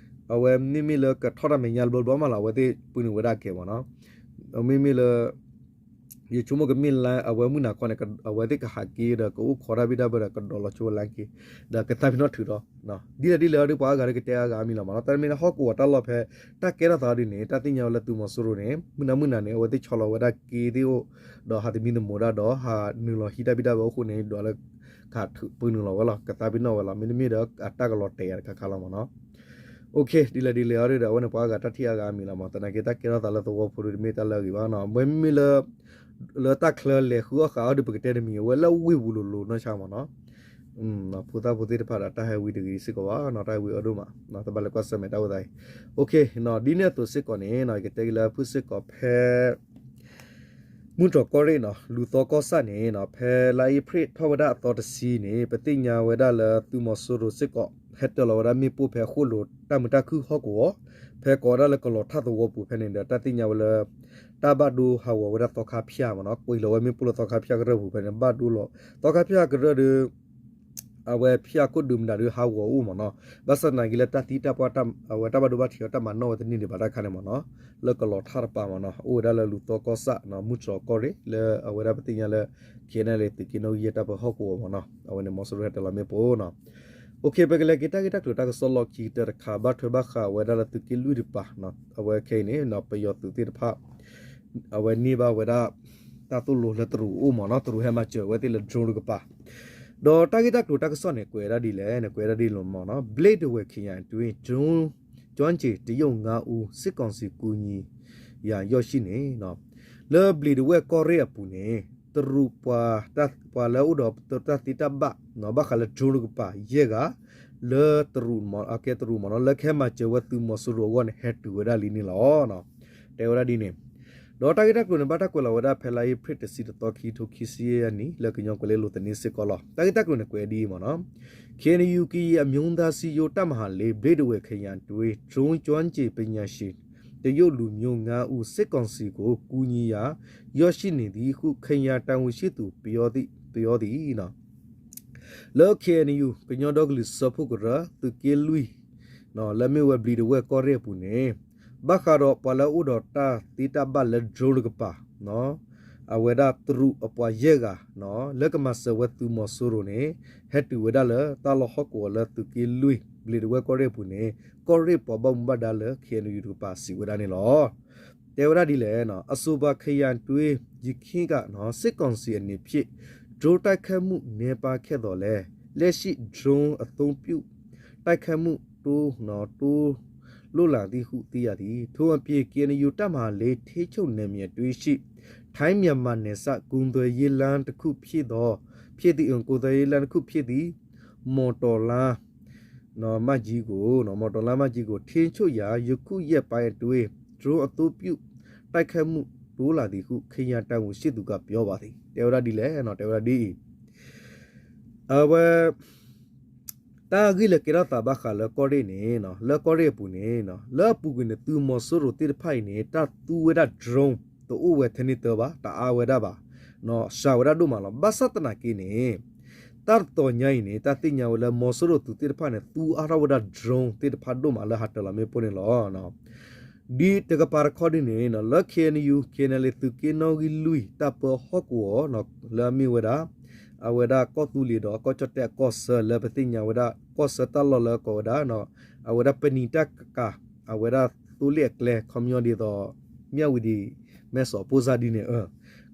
အဝဲမ့မ့ၢ်လၢကထီၣ်တၢ်မဲာ်ညါလၢဘျီဘျီမးလီၤ အဝဲသ့ၣ်ပှ့ၤန့ၢ်ဝဲဒၣ်ကဲးမ့ၢ်နီၤ. မ့မ့ၢ်လၢ ယဆိကမိၣ်ကမ့ၢ်လၢအဝဲမုၢ်နၤခီန့ၣ် အဝဲသ့ၣ်ကဟးက့ၤဒီး ကအိၣ်ခိးတၢ်ဘံၣ်တၢ်ဘၢဒီး ကဒိးလီၤဆိဝဲလၢက့ၤ ဒီးကသးပ့ၤနီၣ်ထုးထီၣ် ဒ်လဲၣ်ဒ်လဲၣ်အီၤဒီး ပှၤအါဂၤဒီးကတဲအါဂၤအါမံၤလီၤမ့ၢ်နီၤ. တၢ်မ့ၢ်လၢဟီၣ်ကဝီၤတၢ်လီၢ်ဖဲ တၢ်ကဲထီၣ်သးဒ်န့ၣ် တၢ်သ့ၣ်ညါဝဲလၢသုးမီၤစိရိၤန့ၣ် မုၢ်နၤမုၢ်နၤန့ၣ် အဝဲသ့ၣ်ဆီလီၤဝဲဒၣ်က့သ့ၣ်အိၣ် ဒီးဟးသမံသမိးဒၣ်ဒီး ဟးနုာ်လီၤဟံးတၢ်ဘံၣ်တၢ်ဘၢအဃိန့ၣ် ဒွးလၢ ကပှ့ၤနုာ်လီၤဝဲလီၤ ကသးပ့ၤနီၣ်ဝဲလီၤ. မ့တမ့ၢ်ဒီးအတၢ်ကလီၤတဲာ်ယၤတခါခါလီၤမ့ၢ်နီၤ. ဒ်လဲၣ်ဒ်လဲၣ်အီၤဒီး အဝဲန့ၣ်ပှၤအါဂၤတၢ်ထံၣ်အါဂၤအါမံၤလီၤမ့ၢ် သနာ်က့ တၢ်ကဲထီၣ်သးလၢသဝီဖိဒီးတမ့ၢ်တၢ်လၢအဂ့ၤဘၣ်နီၤ. ဝဲမ့မ့ၢ်လၢ လၢတၢ်ချၢလဲၤဃုအီၣ်ဃုအီဒီး ပကတဲတမံၤ အဝဲလၢဝ့ၢ်ပူၤလိၤလိၤနီၢ်ဆါမ့ၢ်နီၤ. ဖိသၣ်ဖိသ့ၣ်တဖၣ်ဒီး တၢ်ဟဲဝံတဂ့ၤစ့ၢ်ကီးဘၣ်နီၤ တၢ်ဟဲဝံအီၤဒိၣ်မး တဘၣ်လဲၤကွၢ်ဆၢၣ်မဲာ်တၢ်အိၣ်သးအံၤ. ဒ်န့ၣ်အသိးစ့ၢ်ကီးန့ၣ် ယကတဲက့ၤလၢဖုၣ်စ့ၢ်ကီးဖဲ မုၢ်တြီၤကီၢ်ရ့ၣ်နီၤ လူၤသီကီၢ်ဆၣ်န့ၣ် ဖဲလါအ့ဖြ့ၣ်ထီၣ်ဝဲဒၣ်အသီတဆံန့ၣ် ပသ့ၣ်ညါဝဲဒၣ်လၢသုးမီၤစိရိၤစ့ၢ်ကီး ဟဲတၢၤလီၤဝဲဒၣ်မ့ၣ်ပိၢ်ဖဲဃိၣ်လိၤတၢ်မုာ်တၢ်ခုၣ်ဟီၣ်ကဝီၤ ဖဲကိးဝဲဒၣ်လၢကလီၤထၣ်သဝီပူၤဖဲန့ၣ်ဒီး တၢ်သ့ၣ်ညါဝဲလၢ တၢ်ဘၣ်ဒိဟးဂီၤဝဲဒၣ်သီခါဖၠၣ်မ့ၢ်နီၤ ကွံာ်လီၤဝဲမ့ၣ်ပိၢ်လၢသီခါဖၠၣ်ကရၢၢ်ပူၤဖဲန့ၣ် ဘၣ်ဒိလီၤ သီခါဖၠၣ်ကရၢၢ်ဒီး အဝဲဖၠၣ်ခိၣ်ဒုးမတၤဒီးဟးဂီၤအိၣ်မ့ၢ်နီၤ. ဘၣ်ဆၣ်သနာ်က့လၢတၢ်သံတၢ်ပှၢ် အဝဲတၢ်ဘၣ်ဒိဘၣ်ထံးအီၤတၢ်မၤနီၣ်ဝဲတန့ၢ်ဒံးဘၣ်တၢ်ခါန့ၣ်မ့ၢ်နီၤ လၢကလီၤထၣ်တပၤမ့ၢ်နီၤ အိၣ်ဝဲဒၣ်လၢလူၤသီကီၢ်ဆၣ် မုၢ်တြီၤကီၢ်ရ့ၣ် လၢအဝဲဒၣ်ပသ့ၣ်ညါလၢ ခ့ၣ်အဲၣ်အဲၣ်လ့ၣ် သုးက့နီၣ်ဂံၢ်ယဲၢ်တၢ်ပၢဟီၣ်ကဝီၤမ့ၢ်နီၤ အဝဲန့ၣ်မီၤစိရိၤဟဲတၢၤလီၤမ့ၣ်ပိၢ်နီၤ. ပကလဲၤက့ၤတၢ်ဂ့ၢ်တၢ်ကျိၤတၢ်ကစီၣ်လီၢ်ခံကတၢၢ်တခါ ဘၣ်ထွဲဘၣ်ဃးဝဲဒၣ်လၢသုးက့လွံၢ်တပၤ အဝဲခဲအံၤန့ၣ် ပယီၤသုးသ့ၣ်တဖၣ် အဝဲန့ၢ်ဘၣ်ဝဲဒၣ် တၢ်သိၣ်လိလၢတရူးအိၣ်မ့ၢ်နီၤ တရူးဟဲမၤစၢၤဝဲသ့ၣ်လၢ drone တကပၤ ဒီးတၢ်ဂ့ၢ်တၢ်ကျိၤတၢ်ကစီၣ်န့ၣ် ကွဲးဒၣ်ဒ်လဲၣ်န့ၣ် ကွဲးဒၣ်ဒ်လီၤမ့ၢ်နီၤ ဘျ့းဒဝဲၢ် ခ့ၣ်ယၣ်တွ့ drone ကျွမ်းကျင်တရုတ်ငါးဦး စစ်ကောင်စီကူညီရာရောက်ရှိနေ လၢဘျ့းဒဝဲၢ်ကီၢ်ရ့ၣ်အပူၤန့ၣ် တရူး ပှၤလၢအအိၣ်ဒီးတၢ်သ့တၢ်ဘၣ် ဘၣ်ဃးလၢ drone တကပၤယဲၢ်ဂၤ လၢတရူး အကဲတရူးမ့ၢ်နီၤ လၢကဟဲမၤစၢၤဝဲသုးမီၤစိရိၤအဂီၢ်န့ၣ် ဟဲတုၤဝဲဒၣ်လံန့ၣ်လီၤ. တဲဝဲဒၣ်ဒ်န့ၣ် ဒီးတၢ်ဂ့ၢ်တၢ်ကျိၤန့ၣ် ဘၣ်တၢ်ကွဲးလီၤဝဲဒၣ်ဖဲလါအ့ဖြ့ၣ်တဆံတသီ ခံထိခံဆံယဲၢ်နံၣ် လၢကညီကွဲၤလ့လိၤသန့စ့ၢ်ကီးလီၤ. တၢ်ဂ့ၢ်တၢ်ကျိၤန့ၣ် ကွဲးဒ်အံၤမ့ၢ်နီၤ ခ့ၣ်အဲၣ်ယူၣ် ကရင်အမျိုးသားစည်းရုံး တပ်မဟာလေး ဘျ့းဒဝဲၢ် ခ့ၣ်ယၣ်တွ့ ဒြိကၠွမ်းကျင်ပညာရှင် တရုတ်လူမျိုးငါးဦး စစ်ကောင်စီကို ကူညီရာ ရောက်ရှိနေသည်ဟု ခ့ၣ်ယၣ် တာဝန်ရှိသူ ပြောသည် လၢ ခ့ၣ်အဲၣ်ယူၣ် ကညီဒီကလုာ်စၢဖှိၣ်ကရၢ သုးက့လွံၢ် လၢမ့ၢ်ဝဲဘျံးဒဝဲၢ်ကီၢ်ရ့ၣ်အပူၤန့ၣ် ဘၣ်ဃးဒီးပှၤလၢအအိၣ်ဒီးတၢ်သ့တၢ်ဘၣ်လၢ drone တကပၤ အဝဲဒၣ်တရူးအပှၤယဲၢ်ဂၤ လၢကမၤစၢၤဝဲသုးမီၤစိရိၤန့ၣ် ဟဲတုၤဝဲဒၣ်လၢတၢ်လီၢ်ဟီၣ်ကဝီၤလၢသုးက့လွံၢ် ဘျံးဒဝဲၢ်ကီၢ်ရ့ၣ်အပူၤန့ၣ် ကီၢ်ရ့ၣ်ပှၤဘၣ်မူဘၣ်ဒါလၢ ခ့ၣ်အဲၣ်ယူၣ် တကပၤစံးဝဲဒၣ်န့ၣ်လီၤ. တဲဝဲဒၣ်ဒ်လဲၣ် အဆိုပါ ခ့ၣ်ယၣ်တွ့ ယခင်က စစ်ကောင်စီအနေဖြင့် drone တိုက်ခိုက်မှု နည်းပါးခဲ့သော်လည်း လက်ရှိ drone အသုံးပြု တိုက်ခိုက်မှု တိုး တိုးလုပ်လာသည်ဟု သိရသည်။ ထို့အပြင် ခ့ၣ်အဲၣ်ယူၣ် တပ်မဟာလေး ထိန်းချုပ်နယ်မြေအတွင်းရှိ ထိုင်း-မြန်မာနယ်စပ် ကုန်သွယ်ရေးလမ်းတစ်ခုဖြစ်သော ဖြစ်သည် ကုန်သွယ်ရေးလမ်းတစ်ခုဖြစ်သည့် မော်တော်လမ်း မကြီးကို မော်တော်လမ်းမကြီးကို ထိန်းချုပ်ရာ ယခုရက်ပိုင်းအတွင်း drone အသုံးပြု တိုက်ခိုက်မှု တိုးလာသည်ဟု ခ့ၣ်ယၣ် တာဝန်ရှိသူက ပြောပါသည် တဲဝဲဒၣ်ဒ်လဲၣ် တဲဝဲဒၣ်ဒ်အံၤ အဝဲ တၢ်ဂ့ၢ်လၢကဲထီၣ်သးဘၣ်ဃးလၢကီၢ်ရ့ၣ်န့ၣ် လၢကီၢ်ရ့ၣ်အပူၤန့ၣ် လၢအပူၤကွံာ်န့ၣ် သုးမီၤစိရိၤသ့ၣ်တဖၣ်အံၤန့ၣ် တၢ်သူဝဲဒၣ် drone တအိၣ်ဝဲထဲန့ၣ်တၢ်ဘၣ် တအါဝဲဒၣ်ဘၣ် စှၤဝဲဒၣ်ဒိၣ်မးလီၤ. ဘၣ်ဆၣ်သနာ်က့န့ၣ် တၢ်တတီၤညါအံၤန့ၣ် တၢ်သ့ၣ်ညါဝဲလၢမီၤစိရိၤသုးသ့ၣ်တဖၣ်န့ၣ် သူအါထီၣ်ဝဲဒၣ် drone သ့ၣ်တဖၣ်ဒိၣ်မးလၢဟးတၢၤလီၤမ့ၣ်ပိၢ်န့ၣ်လီၤ. ဒ်တကပၤတခီဒ်န့ၣ် လၢ ခ့ၣ်အဲၣ်ယူၣ် ခ့ၣ်အဲၣ်ယူၣ် သုးက့နီၣ်ဂံၢ်လွံၢ် တၢ်ပၢဟီၣ်ကဝီၤ လၢအမ့ၢ်ဝဲဒၣ် အဝဲဒၣ်ကီၢ်သူလ့ၤဒီးကီၢ်ကၠီၣ်တဲၣ်အကီၢ်ဆၢ လၢပသ့ၣ်ညါဝဲဒၣ် ကီၢ်ဆၢတၢ်လီၢ်လၢကိးဝဲဒၣ် အဝဲဒၣ်ပနံာ်တၢ်ကကၤ အဝဲဒၣ်သိလ့ၣ်အကျဲ ခီပညီဒ်သိး မၠၣ်ဝတံၤ မဲၢ်ဆီး ဖိစၢ်ဒ်န့ၣ်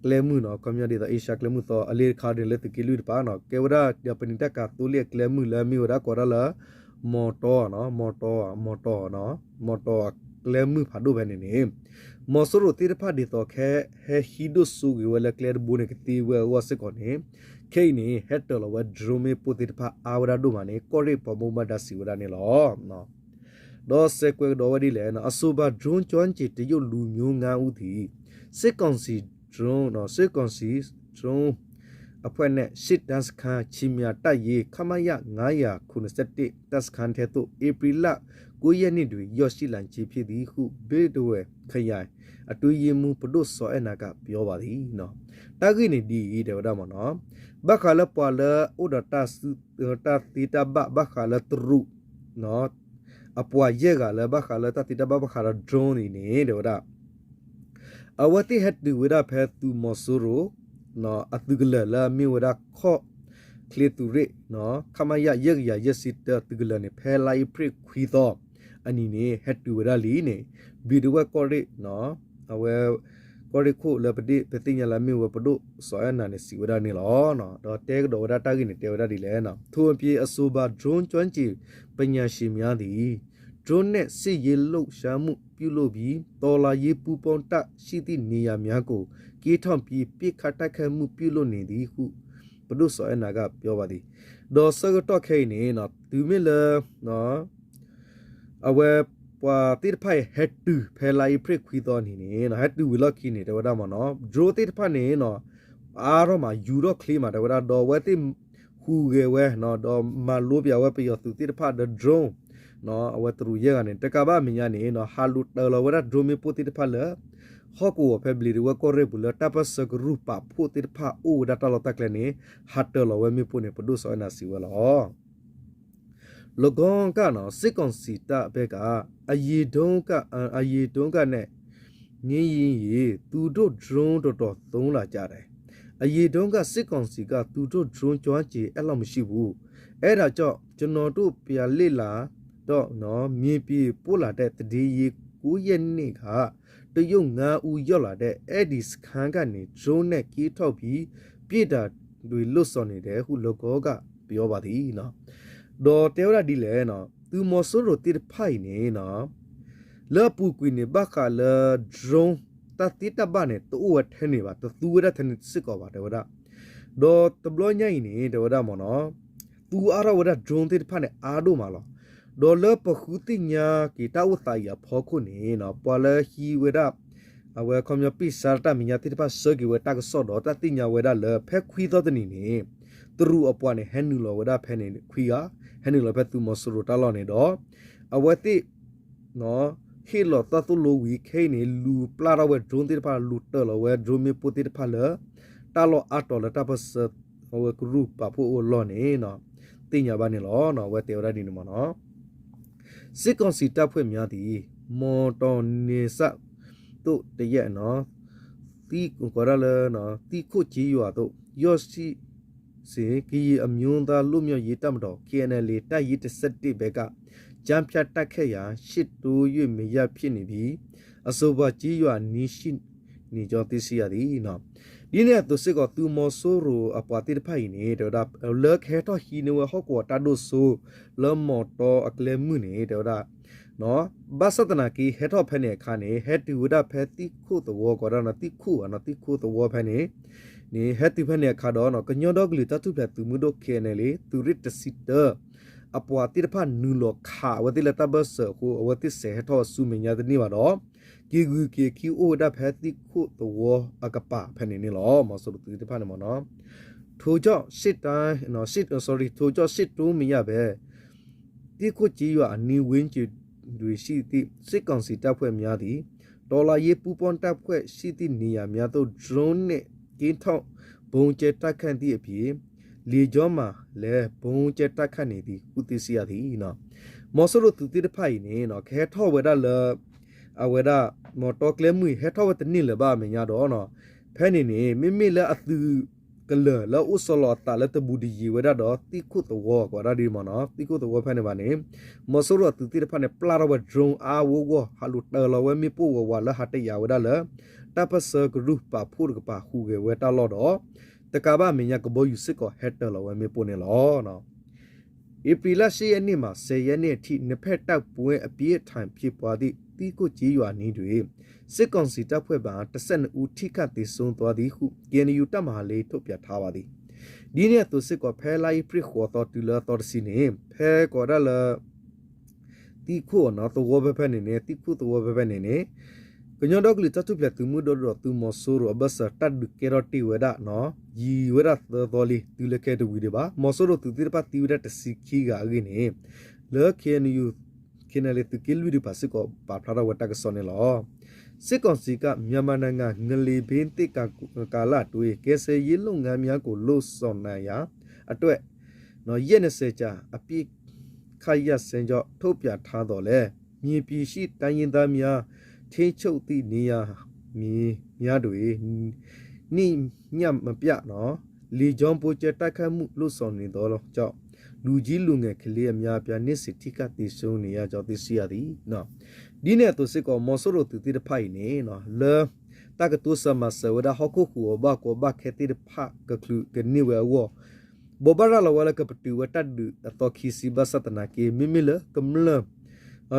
ကျဲမုၢ်နီၤ ခီပညီဒ်သိး Asia ကျဲမုၢ်သီ အလ့တခါဒ်လၢသုးက့လွံၢ်တပၤနီၤ ကဲဝဲဒၣ်ဒီးပနံာ်တၢ်ကၤသိလ့ၣ်အကျဲမုၢ်လၢအမ့ၢ်ဝဲဒၣ်ကိးဒၣ်လၢ မီတီၤနီၤ မီတီၤ မီတီၤနီၤ မီတီၤအကျဲမုၢ်ဖးဒိၣ်ဖဲန့ၣ်န့ၣ် မီၤစိရိၤသ့ၣ်တဖၣ်ဒ်သိးခဲ ဟဲဟံးဒိၣ်စိဂ့ၤဝဲလၢကျဲတဘိန့ၣ်ကသ့ဝဲအဂီၢ်စ့ၢ်ကီးန့ၣ် ခဲအံၤန့ၣ် ဟဲတၢၤလီၤဝဲ drone မ့ၣ်ပိၢ်သ့ၣ်တဖၣ်အါဝဲဒၣ်ဒိၣ်မးန့ၣ် ကီၢ်ရ့ၣ်ပှၤဘၣ်မူဘၣ်ဒါစံးဝဲဒၣ်န့ၣ်လီၤ. ဒီးစဲးကွဲးကဒီးဝဲဒ်လဲၣ် အဆိုပါ drone ကျွမ်းကျင်တရုတ်လူမျိုးငါးဦးသည် စစ်ကောင်စီ drone စစ်ကောင်စီ drone အဖွဲ့နဲ့ ရှေ့တန်းစခန်း ခြေမြန်တပ်ရင်း ခမရ ငါးရာခုနစ်ဆယ့်တစ် တပ်စခန်းထဲသို့ ဧပြီလ ကိုးရက်နေ့တွင် ရောက်ရှိလာခြင်းဖြစ်သည်ဟု ဘိတ်တဝဲခရိုင် အတွင်းရေးမှူး ပဒိၣ်စီၤအဲၣ်နၤက ပြောပါသည် တၢ်ဂ့ၢ်န့ၣ်ဒ်အံၤ တဲဝဲဒၣ်မ့ၢ်နီၤ ဘၣ်ဃးလၢပှၤလၢအိၣ်ဒီး တၢ်သ့တၢ်ဘၣ် ဘၣ်ဃးလၢတရူး အပှၤယဲၢ်ဂၤလၢဘၣ်ဃးလၢတၢ်သ့တၢ်ဘၣ်ဘၣ်ဃးဒီး drone အံၤန့ၣ် တဲဝဲဒၣ် အဝဲသ့ၣ်ဟဲတုၤဝဲဒၣ်ဖဲသုးမီၤစိရိၤ အသုးကလၢၤလၢအမ့ၢ်ဝဲဒၣ်ခီၣ်ချ့သုးရ့ၣ် ခမရ ယဲၢ်ကယၤယဲၢ်ဆံတၢ သုးကလၢၤန့ၣ် ဖဲလါအ့ဖြ့ၣ်ခွံသီအနံၤန့ၣ် ဟဲတုၤဝဲဒၣ်လံန့ၣ် ဘျံးတဝဲၢ်ကီၢ်ရ့ၣ် အဝဲ ကီၢ်ရ့ၣ်ခိၣ်လၢပဒ့ၣ် ပသ့ၣ်ညါလၢအမ့ၢ်ဝဲပဒိၣ်စီၤအဲၣ်နၤန့ၣ် စံးဝဲဒၣ်န့ၣ်လီၤ. ဒီးတဲကဒီးဝဲဒၣ်တၢ်ဂ့ၢ်န့ၣ် တဲဝဲဒၣ်ဒ်လဲၣ် ထိုအပြင် အဆိုပါ drone ကျွမ်းကျင်ပညာရှင်များသည် drone နဲ့ စစ်ရေးလှုပ်ရှားမှုပြုလုပ်ပြီး တော်လှန်ရေးပူးပေါင်းတပ်ရှိသည့်နေရာများကို ကင်းထောက်ပြီး ပစ်ခတ်တိုက်ခိုက်မှုပြုလုပ်နေသည်ဟု ပဒိၣ်စီၤအဲၣ်နၤက ပြောပါသည် ဒီးဆၢကတီၢ်ခဲအံၤန့ၣ် တုၤမ့ၢ်လၢ အဝဲပှၤသ့ၣ်တဖၣ်အံၤ ဟဲတုၤဖဲလါအ့ဖြ့ၣ်ခွံသီန့ၣ်န့ၣ် ဟဲတုၤဝံၤလီၢ်ခံန့ၣ် တဲဝဲဒၣ်မ့ၢ်နီၤ drone သ့ၣ်တဖၣ်န့ၣ် အါထီၣ်မး ယူၤထီၣ်ချ့မး တဲဝဲဒၣ် ဒီးအဝဲသ့ၣ်ဟူးဂဲၤဝဲ ဒီးမၤလိပျးဝဲပယီၤသုးသ့ၣ်တဖၣ်ဒီး drone အဝဲတရူးယဲၢ်ဂၤန့ၣ် တကးဘၣ်အမဲာ်ညါန့ၣ် ဟးလူၤတၢၤလီၤဝဲဒၣ် drone မ့ၣ်ပိၢ်သ့ၣ်တဖၣ်လၢ ဟီၣ်ကဝီၤဖဲဘျံးတဝဲၢ်ကီၢ်ရ့ၣ်ပူၤလၢ တၢ်ပၢၢ်ဆၢကရူၢ်ပာ်ဖှိၣ်သ့ၣ်တဖၣ်အိၣ်ဝဲဒၣ်တၢ်လီၢ်တၢ်ကျဲန့ၣ် ဟးတၢၤလီၤဝဲမ့ၣ်ပိၢ်န့ၣ် ပဒိၣ်စီၤအဲၣ်နၤစံးဝဲလီၤ. လီၤကီကၣ်နီၤ စစ်ကောင်စီတပ်ဘက်က အရင်တုန်းက အရင်တုန်းကနဲ့ ငင်းရင်ရင် သူတို့ drone တော်တော်သုံးလာကြတယ်။ အရင်တုန်းက စစ်ကောင်စီက သူတို့ drone ကျွမ်းကျင်အဲ့လောက်မရှိဘူး။ အဲ့ဒါကြောင့် ကျွန်တော်တို့ပြန်လေ့လာတော့နော် မြေပြင်ပို့လာတဲ့သတင်းရင်း ကိုးရက်နေ့က တရုတ်ငါးဦးရောက်လာတဲ့ အဲ့ဒီစခန်းကနေ drone နဲ့ကင်းထောက်ပြီး ပစ်တာတွေလုပ်ဆောင်နေတယ်ဟု လီၤကီကၣ်ပြောပါသည် ဒီးတဲဝဲဒၣ်ဒ်လဲၣ်နီၤ သုးမီၤစိရိၤသ့ၣ်တဖၣ်အံၤန့ၣ်နီၤ လၢအပူၤကွံာ်န့ၣ် ဘၣ်ဃးလၢ drone တၢ်သ့တၢ်ဘၣ်န့ၣ် တအိၣ်ဝဲထဲန့ၣ်ဘၣ် တသူဝဲဒၣ်ထဲန့ၣ်စ့ၢ်ကီးဘၣ် တဲဝဲဒၣ် ဒီးတဘျီညါအံၤန့ၣ် တဲဝဲဒၣ်မ့ၢ်နီၤ သူအါထီၣ်ဝဲဒၣ် drone သ့ၣ်တဖၣ်န့ၣ် အါဒိၣ်မးလီၤ. ဒီးလၢပဃုသ့ၣ်ညါက့ၤတၢ်အိၣ်သးအံၤအဖီခိၣ်န့ၣ်နီၤ ပှၤလၢဟံးဝဲဒၣ် အဝဲခီပညီ ပ့ၢ်စါ တၢ်မဲာ်ညါသ့ၣ်တဖၣ် ဆှၢက့ၤဝဲတၢ်ကစီၣ်ဒီး တၢ်သ့ၣ်ညါဝဲဒၣ်လၢ ဖဲခွံသီတနံၤန့ၣ် တရူးအပှၤန့ၣ် ဟဲနုာ်လီၤဝဲဒၣ်ဖဲန့ၣ်ခွံဂၤ ဟဲနုာ်လီၤဖဲသုးမီၤစိရိၤတၢ်လီၢ်န့ၣ်ဒီး အဝဲသ့ၣ် ဟ့ၣ်လီၤသၣ်သိၣ်လိဝံၤ ခဲအံၤန့ၣ် လူၤပျၢ်ထီၣ်ဝဲ drone သ့ၣ်တဖၣ် လူၤတၢၤလီၤဝဲ drone မ့ၣ်ပိၢ်သ့ၣ်တဖၣ်လၢ တၢ်လီၢ်အါတီၤလၢတၢ်ပၢၢ်ဆၢ အဝဲကရူၢ်ပာ်ဖှိၣ်အိၣ်အလီၢ်န့ၣ် သ့ၣ်ညါဘၣ်န့ၣ်လီၤ. အဝဲတဲဝဲဒၣ်ဒ်န့ၣ်မ့ၢ်နီၤ စစ်ကောင်စီတပ်ဖွဲ့များသည် မော်တော်နယ်စပ်သို့ တရက် သီးခိၣ် ကျေးရွာသို့ ရောက်ရှိစဉ် ကရင်အမျိုးသားလွတ်မြောက်ရေးတပ်မတော် KNLA တပ်ရင်း တစ်ဆယ့်တစ် ဘက်က ကြားဖြတ်တိုက်ခိုက်ရာ ရှေ့တိုး၍မရဖြစ်နေပြီး အဆိုပါကျေးရွာအနီးရှိနေကြောင်း သိရှိရသည် ဒ်န့ၣ်အသိးစ့ၢ်ကီး သုးမီၤစိရိၤအပှၤသ့ၣ်တဖၣ်အံၤန့ၣ် တဲဝဲဒၣ် လၢကဟဲထီၣ်ဟံးန့ၢ်ဝဲဟီၣ်ကဝီၤတၢ်ဒိၣ်စိ လၢမီၤတီအကျဲမုၢ်န့ၣ် တဲဝဲဒၣ် ဘၣ်ဆၣ်သနာ်က့ ဟဲထီၣ်ဖဲန့ၣ်အခါန့ၣ် ဟဲတုၤဝဲဒၣ်ဖဲသံၣ်ခိၣ်သဝီ ကိးဒၣ်နီၤ သံၣ်ခိၣ်နီၤ သံၣ်ခိၣ်သဝီဖဲန့ၣ် န့ၣ် ဟဲတုၤဖဲန့ၣ်အခါဒီး ကညီဒီကလုာ်တၢ်ထူၣ်ဖျဲးသုးမုၢ်ဒိၣ် KNLA သုးရ့ၣ်တဆံတၢ အပှၤသ့ၣ်တဖၣ်နုာ်လီၤခးအဝဲသ့ၣ်လၢတၢ်ဘၢၣ်စၢၤအဃိ အဝဲသ့ၣ်စဲးဟဲထီၣ်ဆူမဲာ်ညါတန့ၢ်ဘၣ်ဒီး က့ၤဂုၤက့ၤခံအိၣ်ဝဲဒၣ်ဖဲသံၣ်ခိၣ်သဝီအကပၤဖဲန့ၣ်န့ၣ်လီၤ. မီၤစိရိၤသုးသ့ၣ်တဖၣ်န့ၣ်မ့ၢ်နီၤ ထိုကြောင့် စစ်တိုင်း စစ် sorry ထိုကြောင့် စစ်တိုးမရဘဲ သံၣ်ခိၣ်ကျေးရွာအနီးဝန်းကျင်တွင်ရှိသည့် စစ်ကောင်စီတပ်ဖွဲ့များသည် တော်လှန်ရေးပူးပေါင်းတပ်ဖွဲ့ရှိသည့်နေရာများသို့ drone နှင့် ကင်းထောက် ဗုံးကြဲတိုက်ခိုက်သည့်အပြင် လေကြောင်းမှလည်း ဗုံးကြဲတိုက်ခိုက်နေသည်ဟု သိရှိရသည် မီၤစိရိၤသုးသ့ၣ်တဖၣ်အံၤန့ၣ် ကဟဲထီၣ်ဝဲဒၣ်လၢ အဝဲဒၣ် မီၤတီကျဲမုၢ်အံၤ ဟဲထီၣ်ဝဲတန့ၢ်လၢၤဘၣ်အမဲာ်ညါဒီး ဖဲန့ၣ်န့ၣ် မ့မ့ၢ်လၢအသုး ကလၢာ်လၢအအိၣ်ဆီလီၤအသးလၢတဘူးတယံၤဝဲဒၣ်ဒီးသံၣ်ခိၣ်သဝီ ကိးဝဲဒၣ်ဒ်မ့ၢ်နီၤ သံၣ်ခိၣ်သဝီဖဲန့ၣ်ဘၣ်န့ၣ် မီၤစိရိၤအသုးသ့ၣ်တဖၣ်န့ၣ် ပျၢ်ထီၣ်ဝဲ drone အါအါဂီၢ်ဂီၢ် ဟးလူၤတၢၤလီၤဝဲမ့ၣ်ပိၢ်ဝးဝးလၢဟးတယာ်ဝဲဒၣ်လၢ တၢ်ပၢၢ်ဆၢကရူၢ်ပာ်ဖှိၣ်တကပၤဟူးဂဲၤဝဲတၢ်လီၢ်ဒီး တကးဘၣ်အမဲာ်ညါကဘီယူၤစ့ၢ်ကီးဟဲတၢၤလီၤဝဲမ့ၣ်ပိၢ်န့ၣ်လီၤ. ဧပြီလ ရှစ်ရက်နေ့မှာ ဆယ်ရက်နေ့အထိ နှစ်ဖက်တိုက်ပွဲအပြင်းအထန်ဖြစ်ပွားသည့် သီးခိၣ်ကျေးရွာအနီးတွင် စစ်ကောင်စီတပ်ဖွဲ့မှ တစ်ဆယ့်နှစ်ဦး ထိခိုက်သေဆုံးသွားသည်ဟု KNU တပ်မဟာလေး ထုတ်ပြန်ထားပါသည်. ဒ်န့ၣ်အသိးစ့ၢ်ကီး ဖဲလါအ့ဖြ့ၣ်ဃိးသီတုၤလၢအသီတဆံန့ၣ် ဖဲကိးဒၣ်လၢ သံၣ်ခိၣ်သဝီဖဲဖဲန့ၣ်န့ၣ် သံၣ်ခိၣ်သဝီဖဲဖဲန့ၣ်န့ၣ် ကညီဒီကလုာ်တၢ်ထူၣ်ဖျဲးသုးမုၢ်ဒိၣ်ဒီးသုးမီၤစိရိၤအဘၢၣ်စၢၤ တၢ်ဒုးကဲထီၣ်တ့ၢ်ဝဲဒၣ် ယံာ်ဝဲဒၣ်သၢသီလံ တုၤလၢခဲအံၤတဝံၤဒံးဘၣ်. မီၤစိရိၤသုးသ့ၣ်တဖၣ်သံဝဲဒၣ်တဆံခံဂၤအဂ့ၢ်န့ၣ် လၢ KNU KNLA သုးက့လွံၢ်တကပၤစ့ၢ်ကီးပာ်ဖျါထီၣ်ဝဲတၢ်ကစီၣ်န့ၣ်လီၤ. စစ်ကောင်စီက မြန်မာနိုင်ငံ ငလျင် သင့်ကာလအတွင်း ကယ်ဆယ်ရေးလုပ်ငန်းများကို လုပ်ဆောင်နိုင်ရန်အတွက် ရက်နှစ်ဆယ်ကြာ အပစ်ခတ်ရပ်စဲကြောင်း ထုတ်ပြန်ထားသော်လည်း မြေပြင်ရှိတိုင်းရင်းသားများ ထိန်းချုပ်သည့်နေရာများတွင် နေ့ညမပြတ် လေကြောင်းဗုံးကြဲတိုက်ခိုက်မှု လုပ်ဆောင်နေသောကြောင့် လူကြီးလူငယ် ကလေးအများအပြား နေ့စဉ်ထိခိုက်သေဆုံးနေရကြောင်း သိရှိရသည်. ဒ်န့ၣ်အသိးစ့ၢ်ကီး မီၤစိရိၤသုးသ့ၣ်တဖၣ်အံၤန့ၣ် လၢ တၢ်ကတိၤစၢၤမၤစၢၤဝဲဒၣ် ဟီၣ်ခိၣ်ဟူးအီၤဘၣ်ကီဘၣ်ခဲသ့ၣ်တဖၣ်ကချုးကန့ၢ်ဝဲအဂီၢ် ဘိးဘၣ်ရၤလီၤဝဲလၢကပတုာ်ဝဲတၢ်ဒုးအသီခံဆံ ဘၣ်ဆၣ်သနာ်က့ မ့မ့ၢ်လၢကမျၢၢ်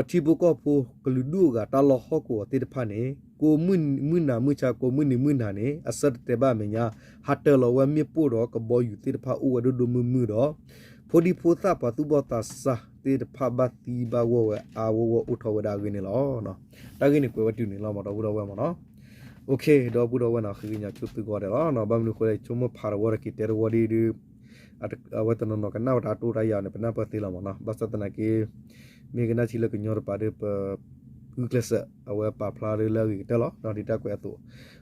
ထံဖိကီၢ်ဖိ ကလုာ်ဒူၣ်အဂၤတၢ်လီၢ်ဟီၣ်ကဝီၤသ့ၣ်တဖၣ်န့ၣ် ကိးမုၢ်နံၤမုၢ်နၤမုၢ်ဆါ ကိးမုၢ်နံၤမုၢ်နၤန့ၣ် အဆၢတတဲာ်ဘၣ်အမဲာ်ညါ ဟးတၢၤလီၤဝဲမ့ၣ်ပိၢ်ဒီးကဘီယူၤသ့ၣ်တဖၣ်အိၣ်ဝဲဒိၣ်ဒိၣ်မုၢ်မုၢ်ဒီး ဖိဒံဖိသၣ်ပှၤသူၣ်ဘီၣ်သးစၢ်သ့ၣ်တဖၣ်ဘၣ်သံဘၣ်ဂီၢ်ဝဲအါအါဂီၢ်ဂီၢ်အိၣ်ထီၣ်ဝဲဒၣ်အဂ့ၢ်န့ၣ်လီၤ. တၢ်ဂ့ၢ်န့ၣ်ကွဲးဝဲတုၤန့ၣ်လီၤ မ့ၢ်ဒီပုၢ်ဒီဝဲၢ်မ့ၢ်နီၤ. အိၣ်ခ့ ဒီပုၢ်ဒီဝဲၢ်နီၤ ဃ့ကညးဆိသုဂီၢ်ဒဲးလီၤ. ဘၣ်မနုၤအဃိလဲၣ် ဆိကမိၣ်ဖးတဝီတက့ၤတဲတဝီဒ်ဒုး အဝဲတနီၤနီၤကနၣ်ဝဲတၢ်တိၢ်တၢ်ယၤန့ၣ် ပနၢ်ပၢၢ်သ့လီၤမ့ၢ်နီၤ. ဘၣ်ဆၣ်သနာ်က့ မ့ၢ်ကနၣ်ထံလၢကညီတပၤဒီး ပဂုာ်ကျဲးစၢး အဝဲပာ်ဖျါလၢအဂ့ၤကတၢၢ်လီၤ ဒ်တၢ်ကွဲးအသိး.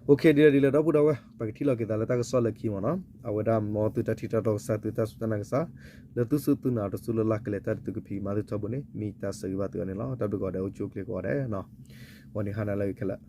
အိၣ်ခ့ ဒ်လဲၣ်ဒ်လဲၣ် ဒီပုၢ်ဒီဝဲၢ် ပကထံၣ်လီၤက့ၤသးလၢတၢ်ကစီၣ်လၢခံမ့ၢ်နီၤ. အဝဲဒၣ်မ်သုတၢ်ထံၣ်တၢ်တီကစၢ် သုတၢ်စူၢ်တၢ်နာ်ကစၢ် လၢသုစူၢ်သုနာ်တစူၢ်လၢ်လၢ်ကလဲၤတၢ်ဒုးသုကဖံးမၤသုထီဘိန့ၣ် မ့ၢ်တၢ်ဆၢဂ့ၤဘၣ်သုအီၤန့ၣ်လီၤ. တၢ်ဘျုးကိးဂၤဒဲး အိၣ်ဆူၣ်အိၣ်ချ့ကိးဂၤဒဲးနီၤ. ဝံၤန့ၣ်ဟါနၤလၢအဂ့ၤခဲလၢာ်